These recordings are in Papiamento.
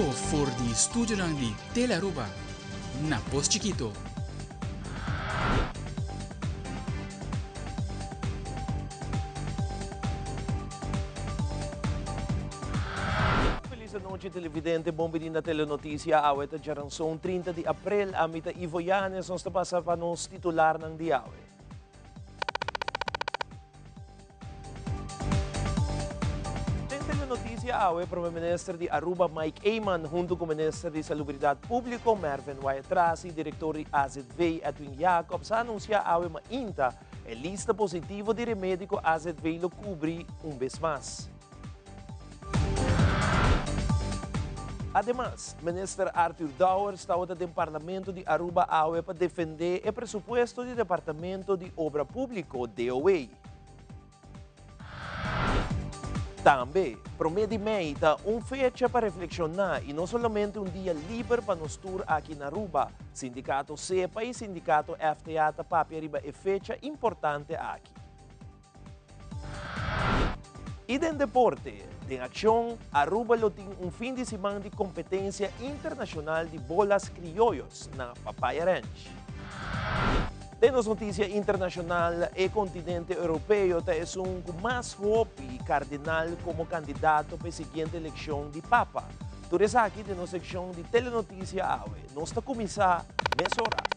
bibo for di studionan di Telearuba na Pos Chikito. Feliz anochi televidente, bon bini na Telenoticia. Awe ta djaranson 30 di april. Ami ta Ivo Yanes, nos ta pasa pa nos titularnan di awe. Den Telenoticia awe, Prome Minister di Aruba Mike Eman hunto cu Minister di Salubridad Publico Mervin Wyatt-Ras y Director di AZV Edwin Jacobs a anuncia awe mainta e lista positivo di remedi cu AZV lo cubri un bes mas. Ademas, Minister Arthur Dowers tabata den Parlamento di Aruba awe pa defende e presupuesto di Departamento di Obra Publico, DOA. Tambe, prome di mei ta un fecha pa reflekshoná i no solamente un dia liber pa nos tur aki na Aruba. Sindikato sepa i Sindikato FTA ta papia riba e fecha importante aki. I den deporte, den akshon, Aruba lo tin un fin di siman di kompetensia internashonal di bolas krioyos na Papaya Ranch. Den nos notisia internashonal, e kontinente europeo ta esun ku mas hopi kardinal komo kandidato pa e siguiente elekshon di papa. Tur esaki den nos sekshon di Telenotisia awe. Nos ta kuminsá mesora.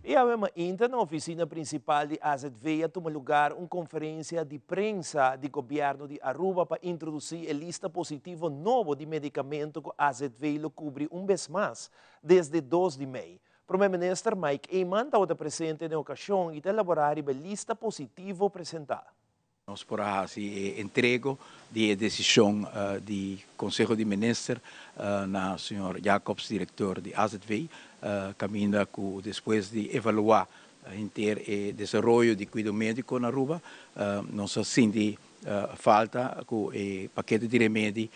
I awe mainta na oficina principal di AZV a tuma lugar un conferencia di prensa di gobierno di Aruba pa introduci e lista positivo nobo di medicamento cu AZV lo cubri un bes mas desde dos di mei. Prome Minister Mike Eman tabata presente na e ocasion y ta elabora riba e lista positivo presenta. Nos por a haci e entrego di e decision di Conseho di Minister na señor Jacobs, director di AZV, caminda cu despues di evalua henter e desaroyo di cuido medico na Aruba, nos a sinti falta cu e pakete di remedi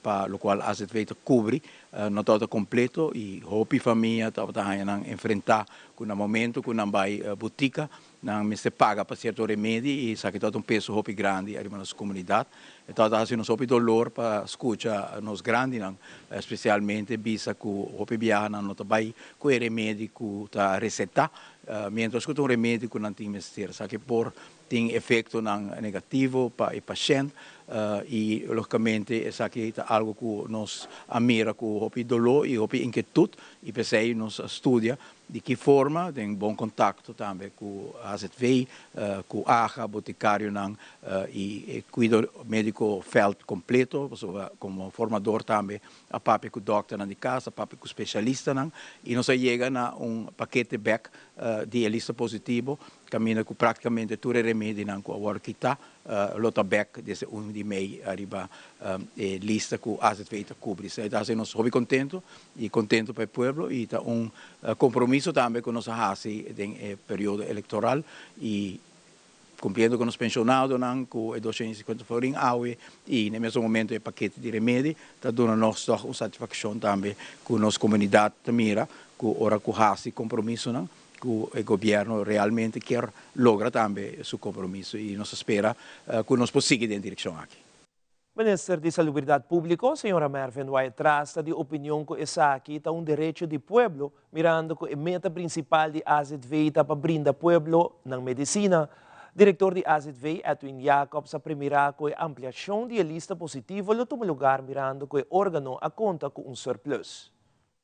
pa locual AZV ta cubri no tabata completo y hopi famia tabata haña nan enfrenta cu na momento cu nan bay botica nan mester paga pa cierto remedi y esaki tabata un peso hopi grandi ariba nos comunidad. E tabata haci nos hopi dolor pa scucha nos grandinan especialmente bisa cu hopi biaha nan no ta bay cu e remedi cu ta receta mientras cu ta un remedi cu nan tin mester. Esaki por Tin efectonan negativo pa e pashent y logicamente esaki ta algo cu nos a mira cu hopi dolor y hopi inquietud y p'esey nos a studia di ki forma den bon contacto tambe cu AZV, cu AGA, boticarionan y e cuido medico veld completo pasobra como formador tambe a papia cu dokternan di cas, a papia cu specialistanan y nos a yega na un pakete bek di e lista positivo Kaminda ku praktikamente tur e remedinan ku a wòrdu kitá lo ta bèk desde un di mei ariba e lista ku AZV ta kubri. Esei ta hasi nos hopi kontentu i kontentu pa e pueblo i ta un kompromiso tambe ku nos a hasi den e periodo elektoral i kumpliendo ku nos penshonadonan ku e 250 florin awe i na e mesun momento e pakete di remedi ta duna nos tòg un satisfakshon tambe ku nos komunidat ta mira ku ora ku hasi kompromisonan cu e gobierno realmente kier logra tambe su compromiso y nos ta spera cu nos por sigui den direccion aki. Minister di Salubridad Publico, señora Mervin Wyatt-Ras ta di opinion cu esaki ta un derecho di pueblo, mirando cu e meta principal di AZV ta pa brinda pueblo nan medicina. Director di AZV, Edwin Jacobs a premira cu e ampliacion di e lista positivo lo tuma lugar mirando cu e organo a conta cu un surplus.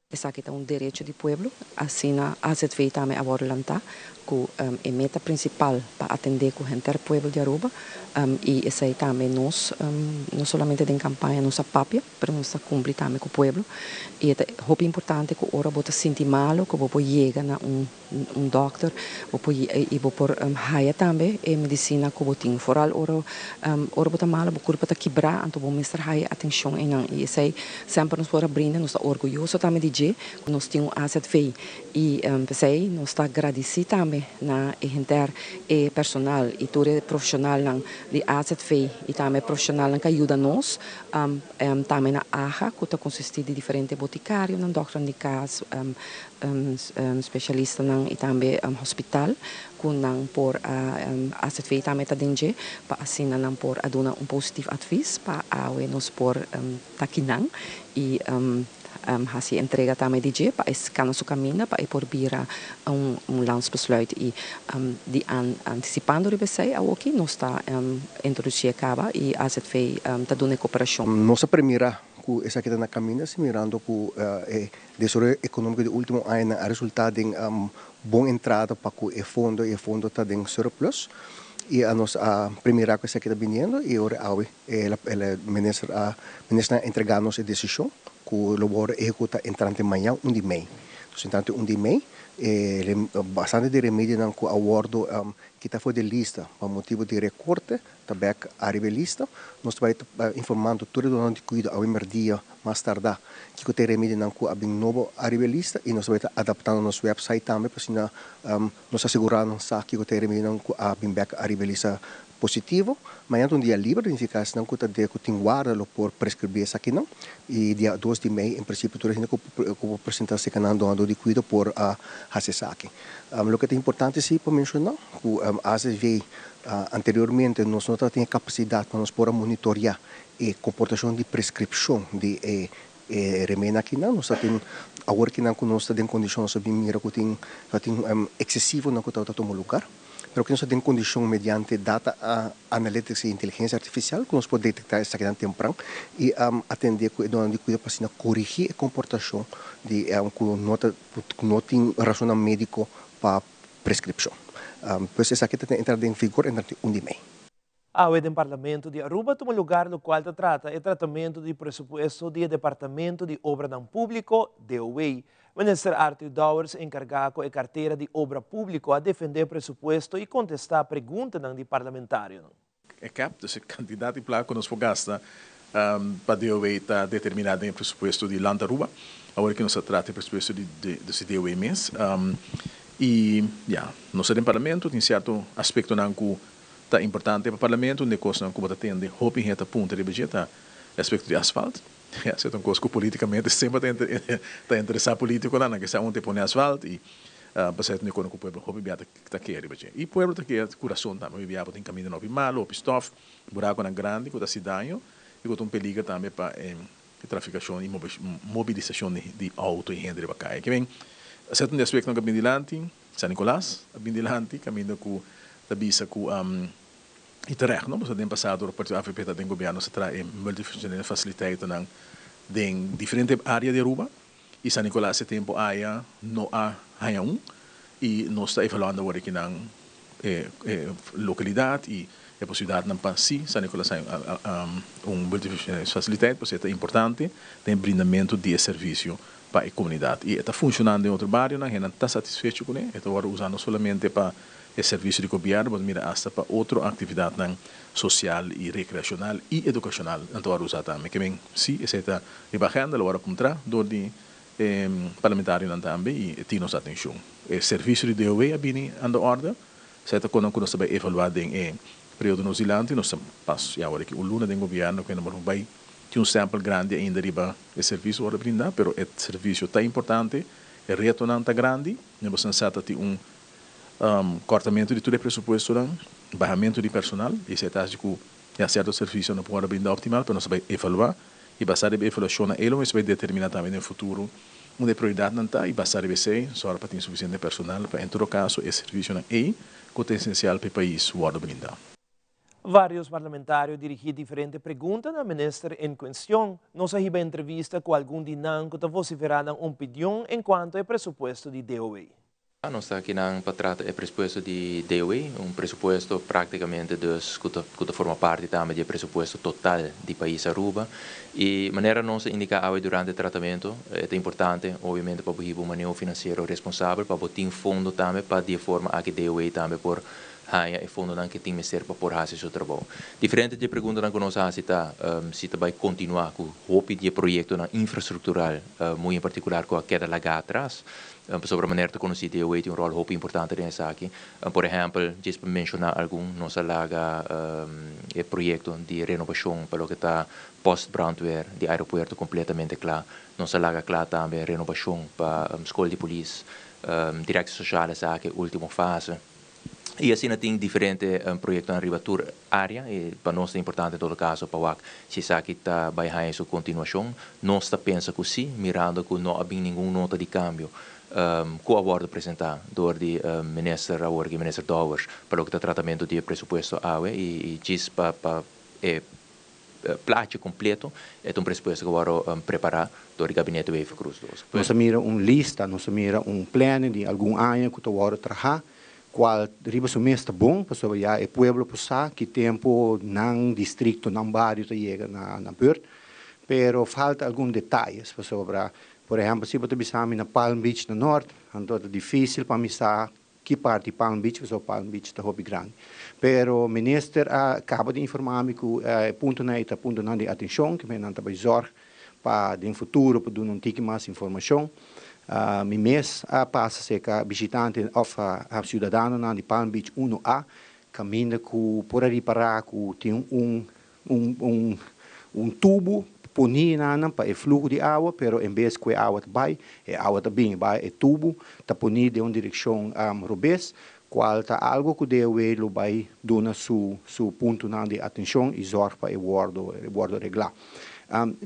Esaki ta un derecho di pueblo, asina azv tambe a wòrdu lantá ku e meta prinsipal pa atendé ku henter pueblo di Aruba i esei tambe nos no solamente den kampaña nos a papia pero nos ta kumpli tambe ku pueblo i e ta hopi importante ku ora bo ta sinti malu ku bo por yega na un Un dòkter bo por i bo por haya tambe e medisina ku bo tin. Foral ora ora bo ta malo bo kurpa ta kibrá anto bo mester haya atenshon einan i esei semper nos por a brinda. Nos ta orguyoso tambe di dje. dje ku nos tin un AZV i p'esei nos ta gradisí tambe na e henter e personal i tur e profeshonalnan di AZV i tambe e profeshonalnan ku a yuda nos tambe na AHA ku ta konsistí di diferente botikarionan, dòkternan di kas, spesialistanan i tambe hospital ku nan por a AZV tambe ta den dje pa asina nan por a duna un positief advies pa awe nos por ta kinan i hasi entrega tambe di dje pa e kana su kaminda pa e por bira un landsbesluit i di antisipando riba esei awoki nos ta introdusi e kaba i AZV ta duna e koperashon. Nos a premira ku esaki ta na kaminda si mirando ku e desaroyo ekonómiko di último añanan a resultá den bon entrada pa ku e fondo i e fondo ta den surplus i nos a premira ku esaki ta biniendo i ora awe e minister a ministernan a entrega nos e desishon ku lo wòrdu ehekutá entrante mañan un di mei. Entonces entrante un di mei e bastante di remedionan ku a wòrdu kita for di lista pa motibu di rekorte ta bèk ariba e lista. Nos ta bai informando tur e dononan di kuido awe mèrdia mas tardá kiko ta e remedionan ku a bin nobo ariba e lista i nos ta bai ta adaptando nos wèpsait tambe pa asina nos asegurá nan sa kiko ta e remedionan ku a bin bèk ariba e lista positivo. Mañana ta un dia liber, significa esnan cu ta de cu tin warda lo por prescribi esakinan y dia dos di mei en principio tur e hende cu por presenta cerca nan donador di cuido por haci esaki. Loke ta importante si pa menciona cu AZV anteriormente nos no tabatin e capacidad pa nos por a monitorea e comportacion di prescripcion di e remedinan akinan. Nos ta tin awor kinan cu nos ta den condicion nos a bin mira cu tin tabatin excesivonan cu tabata tuma lugar. Pero ku nos ta den kondishon mediante data analytics i inteligensia artifisial ku nos por detektá esakinan tempran i atendé ku e donan di kuido pa asina korigí e komportashon di ku no ta ku no tin rasonnan médiko pa preskripshon. Pues esaki ta entra den vigor entrante un di mei. Awe den Parlamento di Aruba tuma lugar locual ta trata e tratamento di presupuesto di e Departamento di Obranan Publico, DOW. Minister Arthur Dowers encarga cu e cartera di Obra Publico a defende e presupuesto y contesta preguntanan di parlamentarionan. E cap, dus e cantidad di placa cu nos por gasta pa DOW ta determina den e presupuesto di Land Aruba. Awor ki nos ta trata e presupuesto di DOW mes. Y ya, nos ta den Parlamento, tin cierto aspectonan cu Ta importante pa Parlamento un di e kosnan ku bo ta tende hopi hende ta puntra riba dje ta e aspekto di asfalt. Ya, esei ta un kos ku politikamente semper ta ta interesá politikonan, nan ke sa unda e pone asfalt i pasei ta un di e kosnan ku pueblo hopi bia ta keha riba dje. I pueblo ta keha ku rason tambe, hopi bia bo tin kamindanan hopi malu, hopi stòf, burakonan grandi ku ta hasi daño i ku ta un peliger tambe pa e trafikashon i mobilisashon di outo i hende riba kaya. Ke men, esei ta un di e aspektonan ku a bini dilanti. San Nicolas a bin dilanti caminda cu ta bisa cu y terecht no pasobra den pasado ora partido avp ta den gobierno sa traha e multifunctionele faciliteitennan den diferente area di Aruba y San Nicolas e tempo aya no a haya un y nos ta evaluando awor aki nan e localidad y e posibilidadnan pa si San Nicolas haya un multifunctionele faciliteit pasobra e ta importante den brindamento di e servicio pa e komunidat i e ta funshonando den otro barionan, hendenan ta satisfecho kuné, e ta wòrdu usá no solamente pa e servisio di gobièrnu, bo ta mira asta pa otro aktividatnan sosial i rekreashonal i edukashonal nan ta wòrdu usá tambe. Ke men si esei ta riba agenda lo wòrdu puntrá dor di e parlamentarionan tambe i e tin nos atenshon. E servisio di DOW a bini aan de orde, esei ta konan ku nos ta bai evaluá den e periodo nos dilanti, nos ta pas ya awor aki un luna den gobièrnu ku hende por bai Tin un sample grandi ainda riba e servisio ora brinda, pero e servisio ta importante, e retonan ta grandi. Mi boso sa ta tin un kortamentu di tur e presupuestonan, bahamentu di personal, i esei ta hasi ku ya sierto servisio no por wòrdu brinda optimal, pero nos ta bai evaluá i basá riba e evaluashonnan ei lo mester bai determiná tambe den futuro unda e prioridatnan ta i basá riba esei sòru pa tin sufisiente personal pa en todo kaso e servisionan ei ku ta esensial pa e pais wòrdu brinda. Varios parlamentario dirigí diferente pregunta na minister en cuestion. Nos a hiba entrevista cu algun di nan cu ta vociferá nan opinion en cuanto e presupuesto di DOW. Nos ta akinan pa trata e presupuesto di DOW, un presupuesto practicamente dus cu ta cu ta forma parti tambe di e presupuesto total di pais Aruba. Y manera nos a indica awe durante e tratamento, e ta importante obviamente pa bo hiba un maneho financiero responsabel, pa bo tin fondo tambe pa di e forma aki DOW tambe por. Haya e fondonan cu tin mester pa por haci su trabou. Diferente di e preguntanan cu nos a haci ta si ta bay continua cu hopi di e proyectonan infrastructural, muy en particular cu a keda laga atras, pasobra manera ta conoci DOW tin un rol hopi importante den esaki. Por ehempel, djis pa menciona algun, nos a laga e proyecto di renobacion pa loke ta post brandweer di aeropuerto completamente cla. Nos a laga cla tambe renobacion pa scol di polis, directie sociale esaki ultimo fase. Y asina tin diferente proyectonan riba tur area y pa nos ta importante en todo caso pa wak si esaki ta bay haya su continuacion. Nos ta pensa cu si, mirando cu no a bin ningun nota di cambio cu a wordo presenta door di Minister awor aki, Minister Dowers, pa loke ta tratamento di e presupuesto awe y djis pa pa e plaatje completo e ta un presupuesto cu a wordo prepara door di Gabinete Wever-Croes dos. Nos a mira un lista, nos a mira un planning di algun aña cu ta wordo traha, cual riba su mes ta bon, pasobra ya e pueblo por sa ki tempo nan districto, nan bario ta yega na beurt, pero falta algun detayes, pasobra, por ehempel, si bo ta bisa mi na Palm Beach na Noord, anto ta dificil pa mi sa ki parti Palm Beach, pasobra Palm Beach ta hopi grandi. Pero minister a caba di informa mi cu e puntonan ei ta puntonan di atencion, cu nan ta bay zorg pa den futuro por duna un tiki mas informacion. Mi mes a pasa cerca bishitante of ciudadanonan di Palm Beach 1A, caminda cu por a ripara cu tin un tubo poni nan pa e fluho di awa, pero en bes cu e awa ta bay, e awa ta bin bay e tubo ta poni den un direccion robes, cual ta algo cu DOW lo bay duna su puntonan di atencion y zorg pa e wordo regla.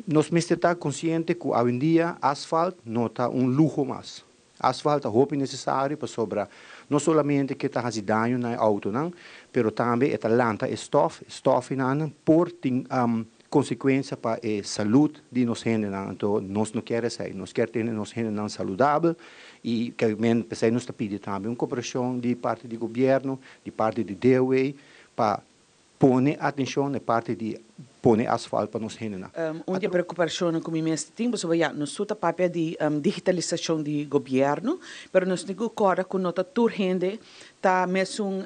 Nos mester ta consciente cu awendia asfalt no ta un luho mas. Asfalt ta hopi necesario pasobra no solamente cu ta haci daño na auto nan, pero tambe ta lanta e stof, stof nan por tin consecuencia pa e salud di nos hendenan. Anto nos no kier esey, nos kier tene nos hendenan saludabel y cu men pesey nos ta pidi tambe un cooperacion di parti di gobierno, di parti di DOW, pa pone atencion na parti di pone asfalt pa nos hendenan. Un di preocupacion cu mi mes tin, pasobra ja, nos ta papia di digitalisacion di gobierno, pero nos tin cu corda cu no ta tur hende ta mesun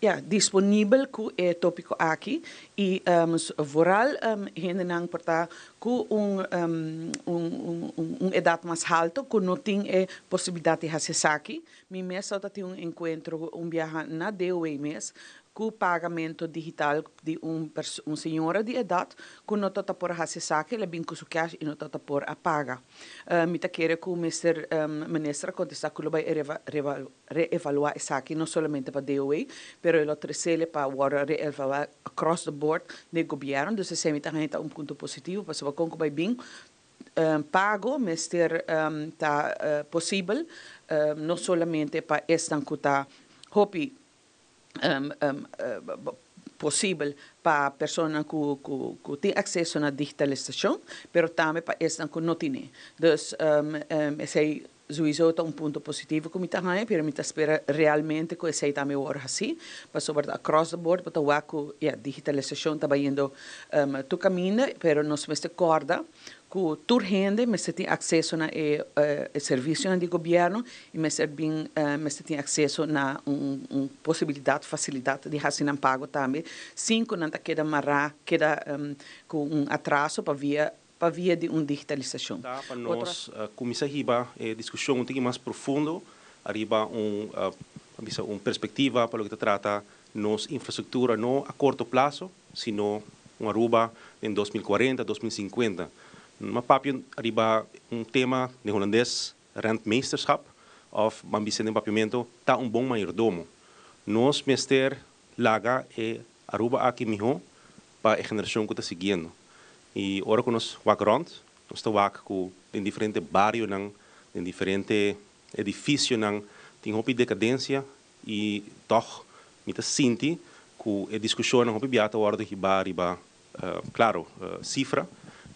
ja, disponibel cu e topico aki y vooral hendenan por ta cu un edad mas halto cu no tin e posibilidad di haci esaki. Mi mes tin un encuentro un biaha na DOW mes cu pagamento digital di un señora di edad cu no ta por haci esaki, el a bin cu su cash y no ta por a paga. Mi ta kere cu Mr. Minister contesta cu lo bay reevalua esaki no solamente pa DOW, pero el trece pa reevalua across the board di gobierno. Dus esey ta un punto positivo, pasobra con cu bay bin pago mester ta posibel no solamente pa esnan cu ta hopi posibel pa persona cu tin aceso na digitalisacion, pero tambe pa esnan cu no tin. Dus esey sowieso ta un punto positivo cu mi ta haya, pero mi ta spera realmente cu esey tambe wordo asina, pasobra across the board, pasobra cu yeah, digitalisacion ta bayendo tur caminda, pero nos mester corda cu tur hende mester tin aceso na e servicio di gobierno y mester bin mester tin aceso na un posibilidad, facilidad di haci nan pago tambe, sin cu nan ta keda mara, keda cu un atraso pa via di un digitalisacion. Ta, pa nos cuminsa riba discusion un poco mas profundo, ariba un perspectiva pa loke ta trata nos infrastructura no a corto plaso, sino un Aruba den 2040, 2050. M'a papia ariba un tema di Hulandes, rentmeesterschap, of ban bisa den Papiamento, ta un bon mayordomo. Nos mester laga e Aruba aki miho pa e generacion cu ta siguiendo. Y ora cu nos wak rond, nos ta wak cu den diferente barionan, den diferente edificionan, tin hopi decadencia y toch mi ta sinti cu e discusion hopi biaha ta wordo hiba riba claro, cifra,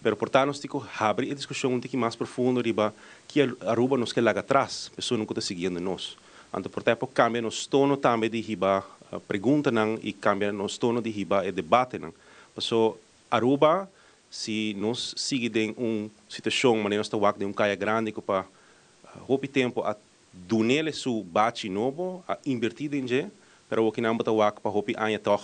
pero por ta nos tin cu habri e discusion un tiki mas profundo riba ki Aruba nos kier laga atras, personanan cu ta siguiendo nos. Anto por ta cambia nos tono tambe di hiba preguntanan y cambia nos tono di hiba e debatenan. Paso Aruba, si nos sigui den un situacion manera nos ta wak den un caya grandi cu pa hopi tempo a dunele su bachi nobo, a inverti den dje, pero awor kinan bo ta wak pa hopi aña tog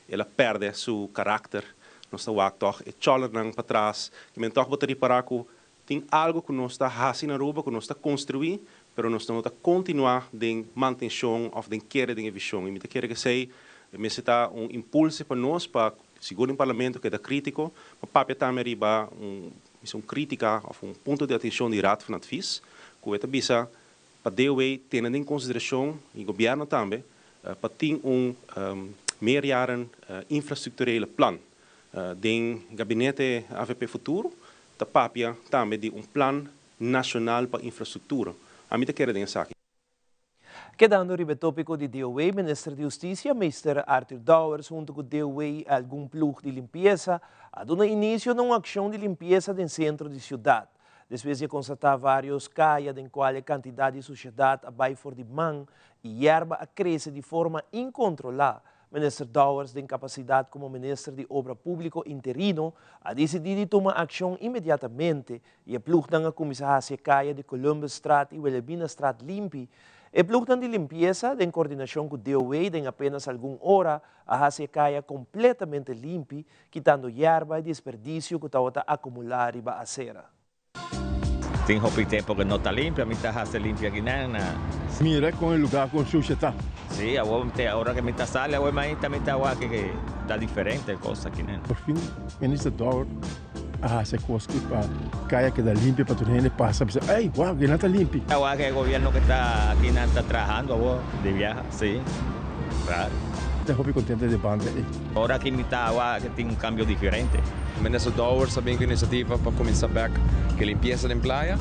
el a perde su karakter, nos ta wak tog e chollernan patras, ki men tog bo ta ripara ku tin algo ku nos ta hasi na Aruba, ku nos ta konstrui, pero nos no ta kontinua den mantenshon of den kere den e vishon. I mi ta kere ku esei mester ta un impulse pa nos pa sigur den parlamento keda kritiko, pa papia tambe riba un bisa un kritika of un punto di atenshon di Raad van Advies ku e ta bisa pa DOW tene den konsiderashon i gobièrnu tambe pa tin un meerjaren infrastructurele plan. Den gabinete avp Futuro ta papia tambe di un plan nashonal pa infrastruktura. Ami ta kere den esaki. Kedando riba e tópiko di DOW, Minister di Hustisia, Meester Arthur Dowers huntu ku DOW i algun plug di limpiesa a duna inisio na un akshon di limpiesa den sentro di siudat. Despues di a konstatá vários kaya den kual e kantidat di sushedat a bai for di man i yerba a krese di forma inkontrolá, Minister Dowers den kapasidat komo Minister di Obra Públiko interino a disidí di tuma akshon inmediatamente i e plugnan a kuminsá hasi e kaya di Columbusstraat i Wilhelminastraat limpi. E plugnan di limpiesa, den kordinashon ku DOW den apenas algun ora a hasi e kaya kompletamente limpi, kitando yerba i desperdisio ku tabata akumulá riba asera. Tin hopi tempo ku no ta limpia, mi ta hasi limpia akinan na. Mira kon e lugar kon sushi ta. Sí, awor te ora ku mi ta sali awor mainta mi ta wak ke ta diferente e kos akinan. Por fin Minister Dowert a hasi e kos ki pa kaya keda limpia pa tur hende pasa bisa ey wou kinan ta limpi. Awor ke e gobierno ke ta akinan ta trahando awor di biaha, sí, claro. Ta hopi kontento di e banda ey. Ora ki mi ta wak tin un kambio diferente. Minister Dowers a bin ku inisiativa pa kuminsá bèk ku e limpiesa den playa.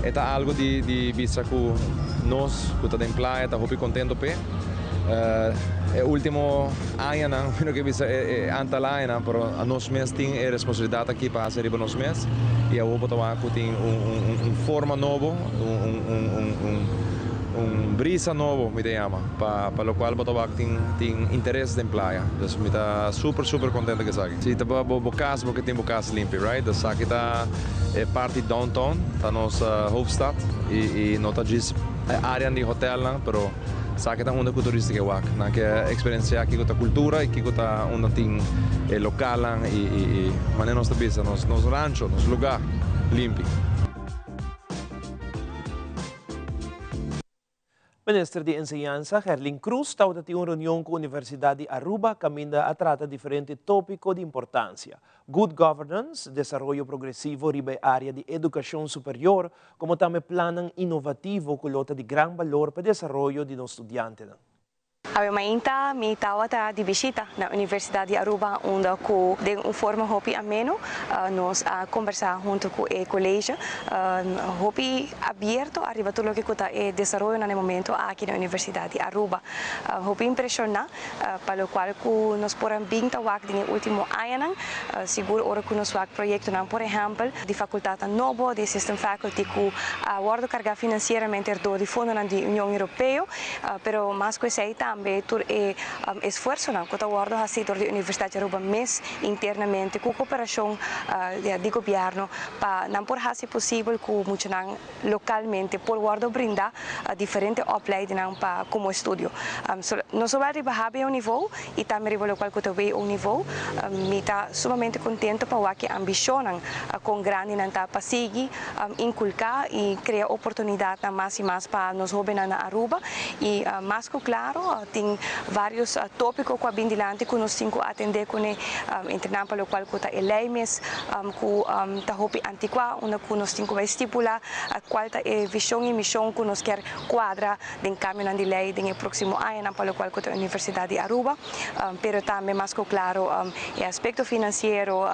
E ta algu di di bisa ku nos ku ta den playa ta hopi kontento p'e. E último añanan, mi no ke bisa e antal añanan, pero nos mes tin e responsabilidat aki pa hasi riba nos mes i awor bo ta wak ku tin un forma nobo, un. Un brisa nobo mi ta yama pa pa locual bo ta wak tin tin interes den playa. Dus mi ta super super contento cu esaki. Si ta bo bo cas bo ke tin bo cas limpi right? Dus esaki ta e parti downtown ta nos hoofdstad y y no ta djis e areanan di hotelnan pero esaki ta unda cu turista ke wak. Nan ke experiencia kico ta cultura y kico ta unda tin e localnan y y y manera nos ta bisa nos nos rancho nos lugar limpi. Minister di Enseñansa, Gerlin Croes, tabata tin un reunion cu Universidad di Aruba caminda a trata diferente topico di importancia, good governance, desaroyo progresivo riba e area di educacion superior, como tambe plannan innovativo cu lo ta di gran balor pa e desaroyo di nos studiantenan. Awe mainta mi tawata di bishita na Universidad di Aruba unda cu den un forma hopi ameno nos a combersa hunto cu e college hopi abierto ariba tur loke cu ta e desaroyonan na e momento aki na Universidad di Aruba. Hopi impresiona pa locual cu nos por a bin ta wak den e ultimo añanan, sigur ora cu nos wak proyectonan por ehempel di facultadnan nobo, di assistant faculty cu a wordo carga financieramente door di fondonan di Union Europeo. Pero mas ku esei tambe tur e esfuersonan ku ta wòrdu hasí dor di Universidat di Aruba mes internamente ku koperashon di gobièrnu pa nan por hasi posibel ku muchanan lokalmente por wòrdu brindá diferente opleidingnan pa komo estudio. No solamente riba hbo nivo i tambe riba lokual ku ta wo nivo. Mi ta sumamente kontento pa wak e ambishonnan kon grandi nan ta pa sigui inculca y crea oportunidadnan mas y mas pa nos hobennan na Aruba y mas cu claro tin varios topico cu a bin dilanti cu nos tin cu atende cune entre nan pa locual cu ta e ley mes cu ta hopi anticua unda cu nos tin cu bay stipula cual ta e vision y mision cu nos kier cuadra den cambionan di ley den e proximo añanan pa locual cu ta Universidad di Aruba pero tambe mas cu claro e aspecto financiero,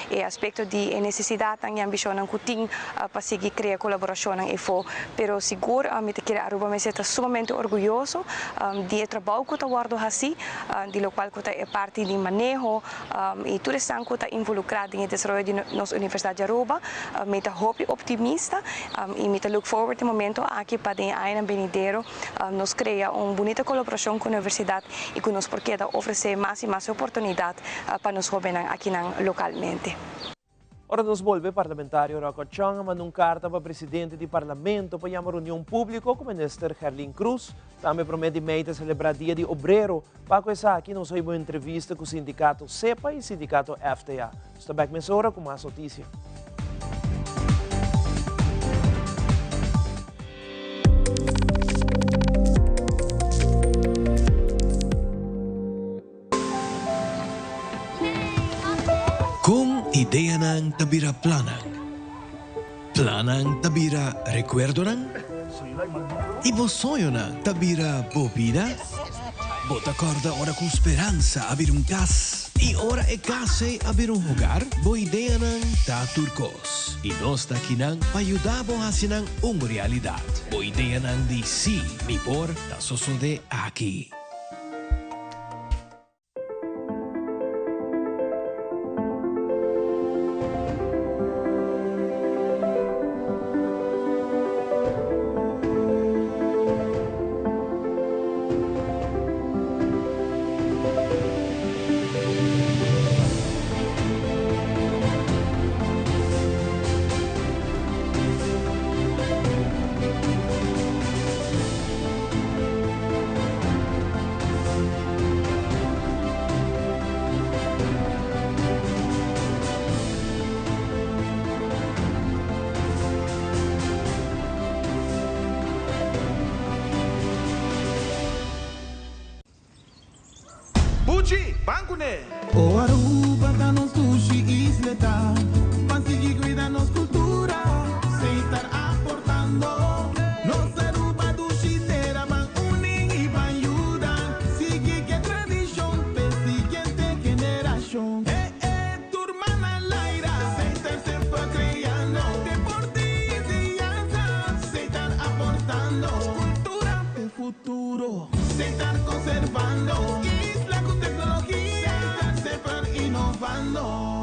e aspecto di e necesidadnan y ambicionnan cu tin pa sigui crea colaboracionnan efo. Pero sigur mi ta kere Aruba mester ta sumamente orguyoso di e trabou cu ta wordo haci, di locual cu ta e parti di maneho y tur esnan cu ta involucra den e desaroyo di nos Universidad di Aruba. Mi ta hopi optimista y mi ta look forward e momento aki pa den e añanan benidero nos crea un bunita colaboracion cu universidad y cu nos por keda ofrece mas y mas oportunidad pa nos hobennan akinan localmente. Ora nos bolbe, parlamentario Rocco Chong a manda un carta pa presidente di parlamento pa yama reunion publico cu minister Gerlin Cruz. Tambe prome di mei ta celebra Dia di Obrero. Pa cu esaki nos a hiba un entrevista cu sindicato SEPA y sindicato FTA. Nos ta bek mesora cu mas noticia. Kon ideanan ta bira plannan? Plannan ta bira rekuerdonan? I bo soñonan ta bira bo bida? Bo ta kòrda ora ku speransa a bira un kas? I ora e kas ei a bira un hogar? Bo ideanan ta tur kos, i nos ta akinan pa yuda bo hasi nan un realidat. Bo ideanan di Sí, mi por ta sosodé aki. Buchi, ban kuné! O Aruba ta nos dushi isleta, Ban sigui cuida nos cultura, Setar aportando. Nos Aruba dushi tera, Ban uni y ban yuda, Sigui ke tradicion p'e siguiente generacion. E e tur man al aire, Setar semper creando, Deporte y enseñanza, Setar aportando. Cultura p'e futuro. Setar conservando. Isla cu tecnologia. Setar semper innovando.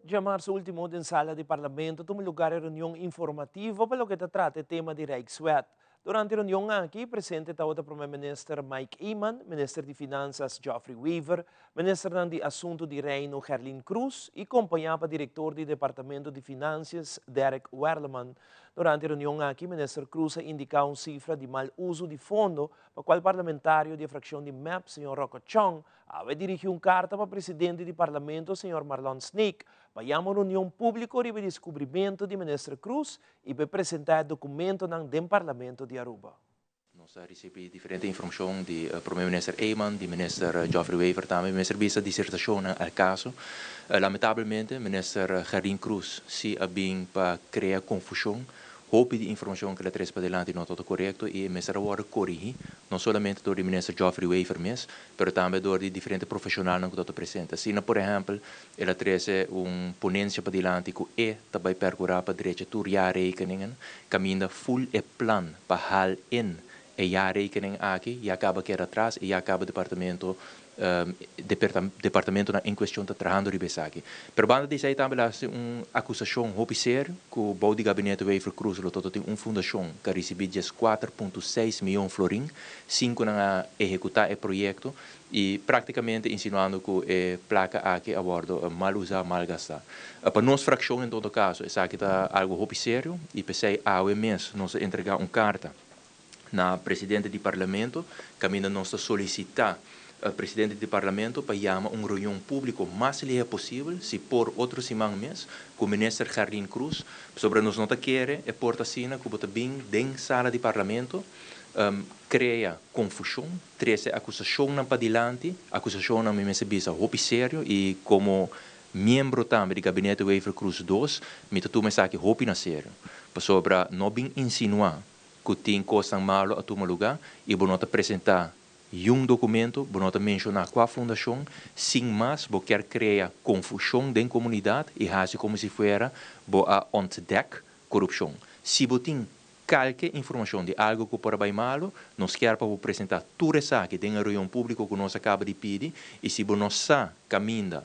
Djamarzo ultimo den sala di Parlamento tuma lugar e reunion informativo pa loke ta trata e tema di Rijkswet. Durante e reunion aki presente tabata Prome Minister Mike Eman, Minister di Finanzas Geoffrey Wever, Ministernan di Asunto di Reino Gerlin Croes y compaña pa Director di Departamento di Financias Derek Werleman. Durante e reunion aki Minister Croes a indica un cifra di mal uso di fondo pa cual parlamentario di e fraccion di mep, señor Rocco Chong, awe dirigi un carta pa presidente di Parlamento, señor Marlon Sneek, pa yama un reunion publico riba e descubrimento di Minister Croes y pa e presenta e documentonan den Parlamento di Aruba. Nos a ricibi diferente informacion di Prome Minister Eman, di Minister Geoffrey Wever tambe. Minister bisa disertacionnan al caso. Lamentablemente Minister Gerlin Croes si a bin pa crea confusion. Hopi di informacion cu el a trece padilanti no ta corecto y e mester a wordo corigi, no solamente door di Minister Geoffrey Wever mes, pero tambe door di diferente profesionalnan cu ta presente. Asina, por ehempel, el a trece un ponencia padilanti cu e ta bay percura pa drecha tur jaarrekeningen, caminda full e plan pa haal in e jaarrekening aki ya caba keda atras y ya caba departamento departamentonan en cuestion ta trahando riba esaki. Pero banda di esey tambe lo haci un acusacion hopi serio cu bou di gabinete Wever Croes lo toto tin un fundacion cu a ricibi 14.6 miyon florin sin cu nan a ehecuta e proyecto y practicamente insinuando cu e placa aki a wordo mal usa, mal gasta. Pa nos fraccion en todo caso esaki ta algo hopi serio y p'esey awe mes nos a entrega un carta na presidente di Parlamento caminda nos ta solicita presidente di Parlamento pa yama un reunion publico mas lihe posibel, si por otro siman mes, cu Minister Gerlin Croes, pasobra nos no ta kere e por ta asina cu bo ta bin den sala di Parlamento, crea confusion, trece acusacionnan padilanti, acusacionnan mi mester bisa hopi serio y como miembro tambe di Gabinete Wever Croes dos, mi ta tuma esaki hopi na serio, pasobra no bin insinua ku tin kosnan malu a tuma lugá i bo no ta presentá yun dokumento, bo no ta menshoná kua fundashon, sin mas bo kier krea konfushon den komunidat i hasi komo si fuera bo a ontdek korupshon. Si bo tin Kalke informashon di algu ku por a bai malu, nos kier pa bo presentá tur esaki den e reunion públiko ku nos a kaba di pidi i si bo no sa kaminda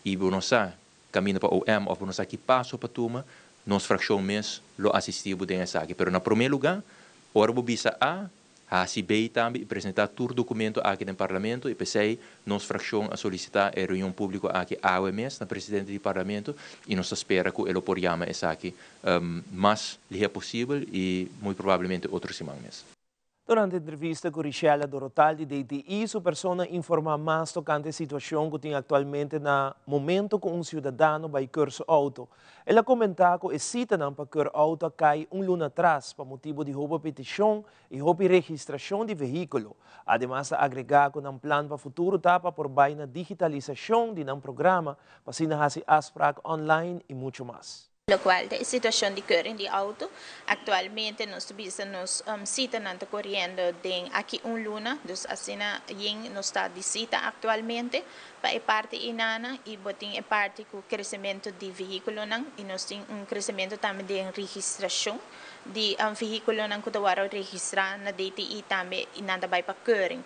i bo no sa kaminda pa OM òf bo no sa ki paso pa tuma, nos frakshon mes lo asistí bo den esaki. Pero na promé lugá, ora bo bisa A, Hasi bay tambe y presenta tur documento aki den Parlamento y p'esey nos fraccion a solicita e reunion publico aki awe mes na Presidente di Parlamento y nos ta spera cu e lo por yama esaki mas lihe posibel y muy probablemente otro siman mes. Durante entrevista cu Richella Dorotal di DTI, su persona informa mas tocante e situacion cu tin actualmente na momento cu un ciudadano bay keur su auto. El a komentá ku e sitanan pa keur outo a kai un luna atras pa motibu di hopi petishon i hopi registrashon di vehíkulo. Ademas a agregá ku nan plan pa futuro ta pa por bai na digitalisashon di nan programa pa asina hasi afsprak online i muchu mas. Lokual ta e situashon di keuring di outo, aktualmente nos ta bisa nos sitanan ta koriendo den aki un luna, dus asina yin nos ta di sita aktualmente. Pa e parti einanan y bo tin e parti cu crecemento di vehiculonan y nos tin un crecemento tambe den registracion di vehiculonan cu ta worde registra na DTI tambe y nan ta bay pa keuring.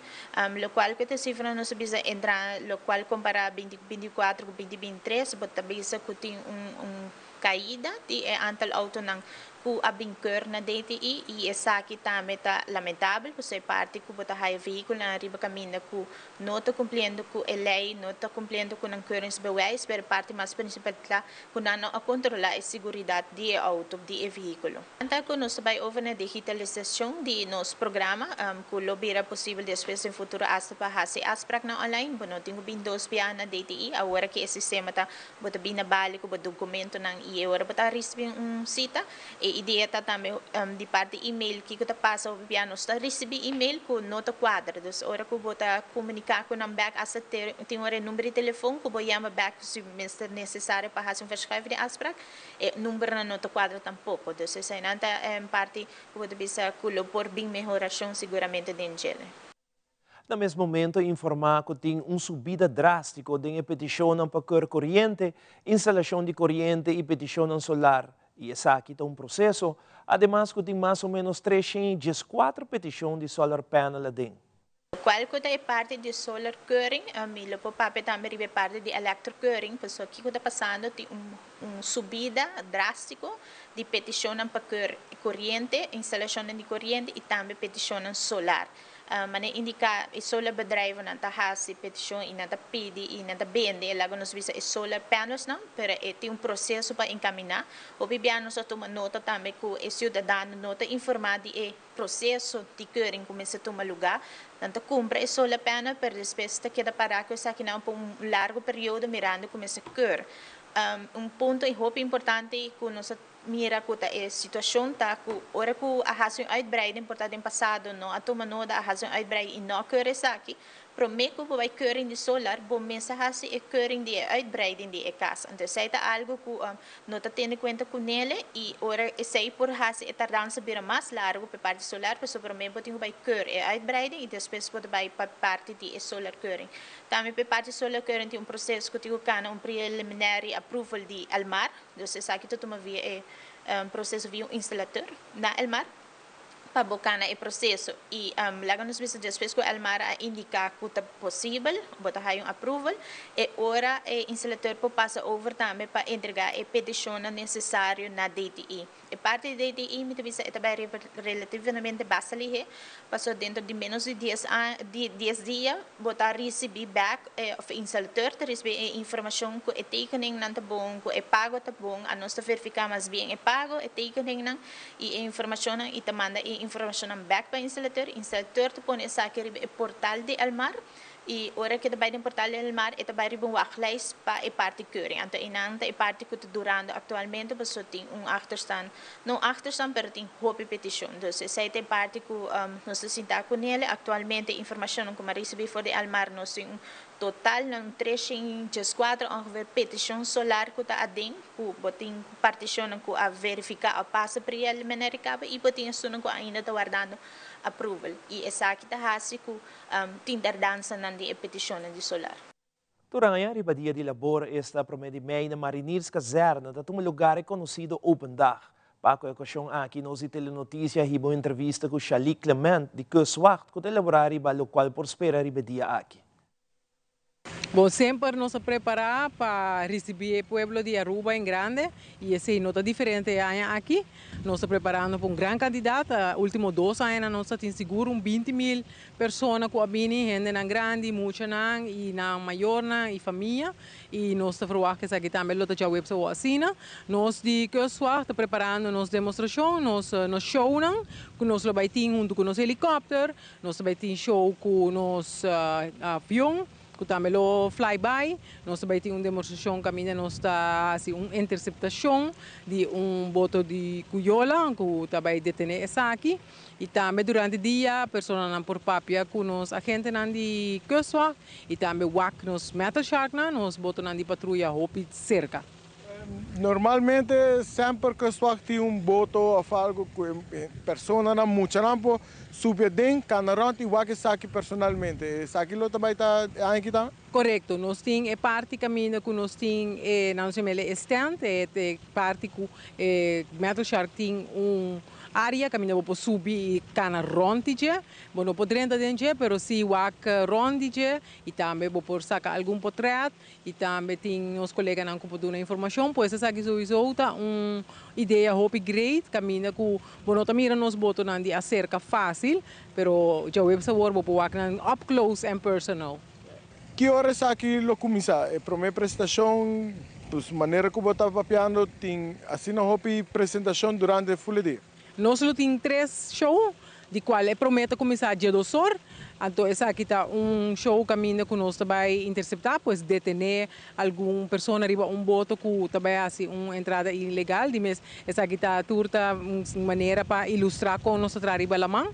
Locual cu ta cifranan nos ta bisa entra locual compara 2024 cu 2023 bo ta bisa cu tin un caida di e aantal autonan cu a bin keur na DTI y esaki tambe ta lamentabel pasobra e parti cu bo ta haya vehiculonan riba caminda cu no ta cumpliendo cu e ley, no ta cumpliendo cu nan keuringsbewijs, pero e parti mas principal ta cu nan no a controla e siguridad di e auto, di e vehiculo. Ta cu nos ta bay over na digitalisacion di nos programa cu lo bira posibel despues den futuro hasta pa haci afspraaknan online. Bo no tin cu bin dos biaha na DTI, awor aki e sistema ta Bo ta bini na bali ku bo dokumentonan i e ora bo ta risibí un sita. E idea ta tambe di parti email kiko ta pasa hopi bia nos ta risibí email ku no ta kuadra. Dus ora ku bo ta komuniká ku nan bèk asta tin ora e number di telefon ku bo yama bèk si mester nesesario pa hasi un verschuif di afsprak e numbernan no ta kuadra tampoko. Dus eseinan ta parti ku bo ta bisa ku lo por bin mehorashon siguramente den djele. Na mes momento a informá ku tin un subida drástiko den e petishonnan pa keur koriente, instalashon di koriente i petishonnan solar, i esaki ta un proseso, ademas ku tin mas o ménos 314 petishon di solar panel aden. Kual ku ta e parti di solar keuring, mi lo por papia tambe riba e parti di elektrokeuring, pasobra kiko ta pasando tin un subida drástiko di petishonnan pa keur koriente, instalashonnan di koriente i tambe petishonnan solar. Manera indiká e solar bedrijvennan ta hasi petishon i nan ta pidi i nan ta bende e laga nos bisa e solar panelsnan, pero e tin un proseso pa enkaminá. Hopi bia nos a tuma nota tambe ku e siudadano no ta informá di e proseso di keuring ku mester tuma lugá. Nan ta kumpra e solar panel pero despues ta keda pará ku esakinan pa un largu periodo mirando ku mester keur. Un punto hopi importante ku nos a Mira cu ta e situacion ta cu ora cu a haci un uitbreiding por ta den pasado no a tuma noda a haci un uitbreiding y no a keur esaki, prome cu bo bay keuring di solar bo mes a haci e keuring di e uitbreiding di e cas. Anto esey ta algo cu no ta tene cuenta cu nele y ora esey por haci e tardansa bira mas largo pa e parti solar pasobra prome bo tin cu bay keur e uitbreiding y despues bo ta bay pa parti di e solar keuring. Tambe pa e parti solar keuring tin un proceso cu tin cu cana un preliminary approval di Elmar. Dus esaki ta tuma via e proceso via un instalateur na Elmar pa bo cana e proceso y laga nos bisa despues cu Elmar a indica cu ta posibel bo ta haya un approval e ora e instalateur por pasa over tambe pa entrega e peticionnan necesario na DTI. E parti di DTI mi ta bisa e ta bai relativamente basta lihe pasobra dentro di menos di dies dies dia bo ta ricibi bek of e instalateur ta ricibi e informacion cu e tekeningnan ta bon, cu e pago ta bon, anos ta verifica mas bien e pago, e tekeningnan y e informacionnan y ta manda e informacionnan bek pa e instalateur, instalateur ta pone esaki riba e portal di Elmar. I ora ku e ta bai den Portal del Mar e ta bai riba un wachtlijst pa e parti keuring. Anto einan ta e parti ku ta durando aktualmente pasobra tin un achterstand, no un achterstand pero tin hopi petishon. Dus esei ta e parti ku nos ta sinta ku nele. Aktualmente e informashonnan ku mi a risibí for di Elmar nos tin un total na un 314 ongeveer petishon solar ku ta aden ku bo tin partishonnan ku a verifiká o pasa preliminary kaba i bo tin esunnan ku ainda ta wardando approval. I esaki ta hasi ku Tin tardansanan di e petishonnan di solar. Tur aña riba Dia di Labor, esta promé di mei na Marinierskazerne ta tuma lugar e konosido Open Dag. Pa ku e okashon aki nos di Telenoticia hiba un entrevista ku Shali Clement di Kustwacht ku ta elaborá riba lokual por spera riba e dia aki. Bo semper nos a prepara pa ricibi e pueblo di Aruba en grande y esey no ta diferente e aña aki. Nos ta preparando pa un gran cantidad. Ultimo dos añanan nos ta tin sigur un 20 mil persona cu a bini, hendenan grandi, muchanan y nan mayornan y famia. Y nos ta verwacht cu esaki tambe lo ta djaweps awo asina. Nos di Kustwacht ta preparando nos demostracion, nos nos shownan cu nos lo bay tin hunto cu nos helicopter. Nos ta bay tin show cu nos avion cu tambe lo fly by. Nos ta bay tin un demostracion caminda nos ta haci un interceptacion di un boto di cuyola cu ta bay detene esaki. Y tambe durante dia personanan por papia cu nos agentenan di Kustwacht y tambe wak nos metal sharknan, nos botonan di patruya hopi cerca. Normalmente semper Kustwacht tin un boto of algo cu e personanan, muchanan por subi aden, cana rond y wak esaki personalmente. Esaki lo ta bay ta e aña aki tambe? Corecto, nos tin e parti caminda cu nos tin e, nan nos yama e stand, e parti cu e metal shark tin un area caminda bo por subi y cana rond di dje. Bo no por drenta den dje, pero si wak rond di dje y tambe bo por saca algun potret. Y tambe tin nos coleganan cu por duna informacion, pues esaki sowiso ta un idea hopi great, caminda cu bo no ta mira nos botonan di acerca facil, pero djaweps awor bo por wak nan up close and personal. Ki ora esaki lo cuminsa? E prome presentacion, pues manera cu bo ta papiando tin asina hopi presentacion durante ful e dia. Nos lo tin tres show, di cual e prome ta cuminsa dje dos or, anto esaki ta un show caminda cu nos ta bay intercepta, pues detene algun persona riba un boto cu ta bay haci un entrada ilegal, di mes esaki ta tur ta un manera pa ilustra con nos ta traha riba laman,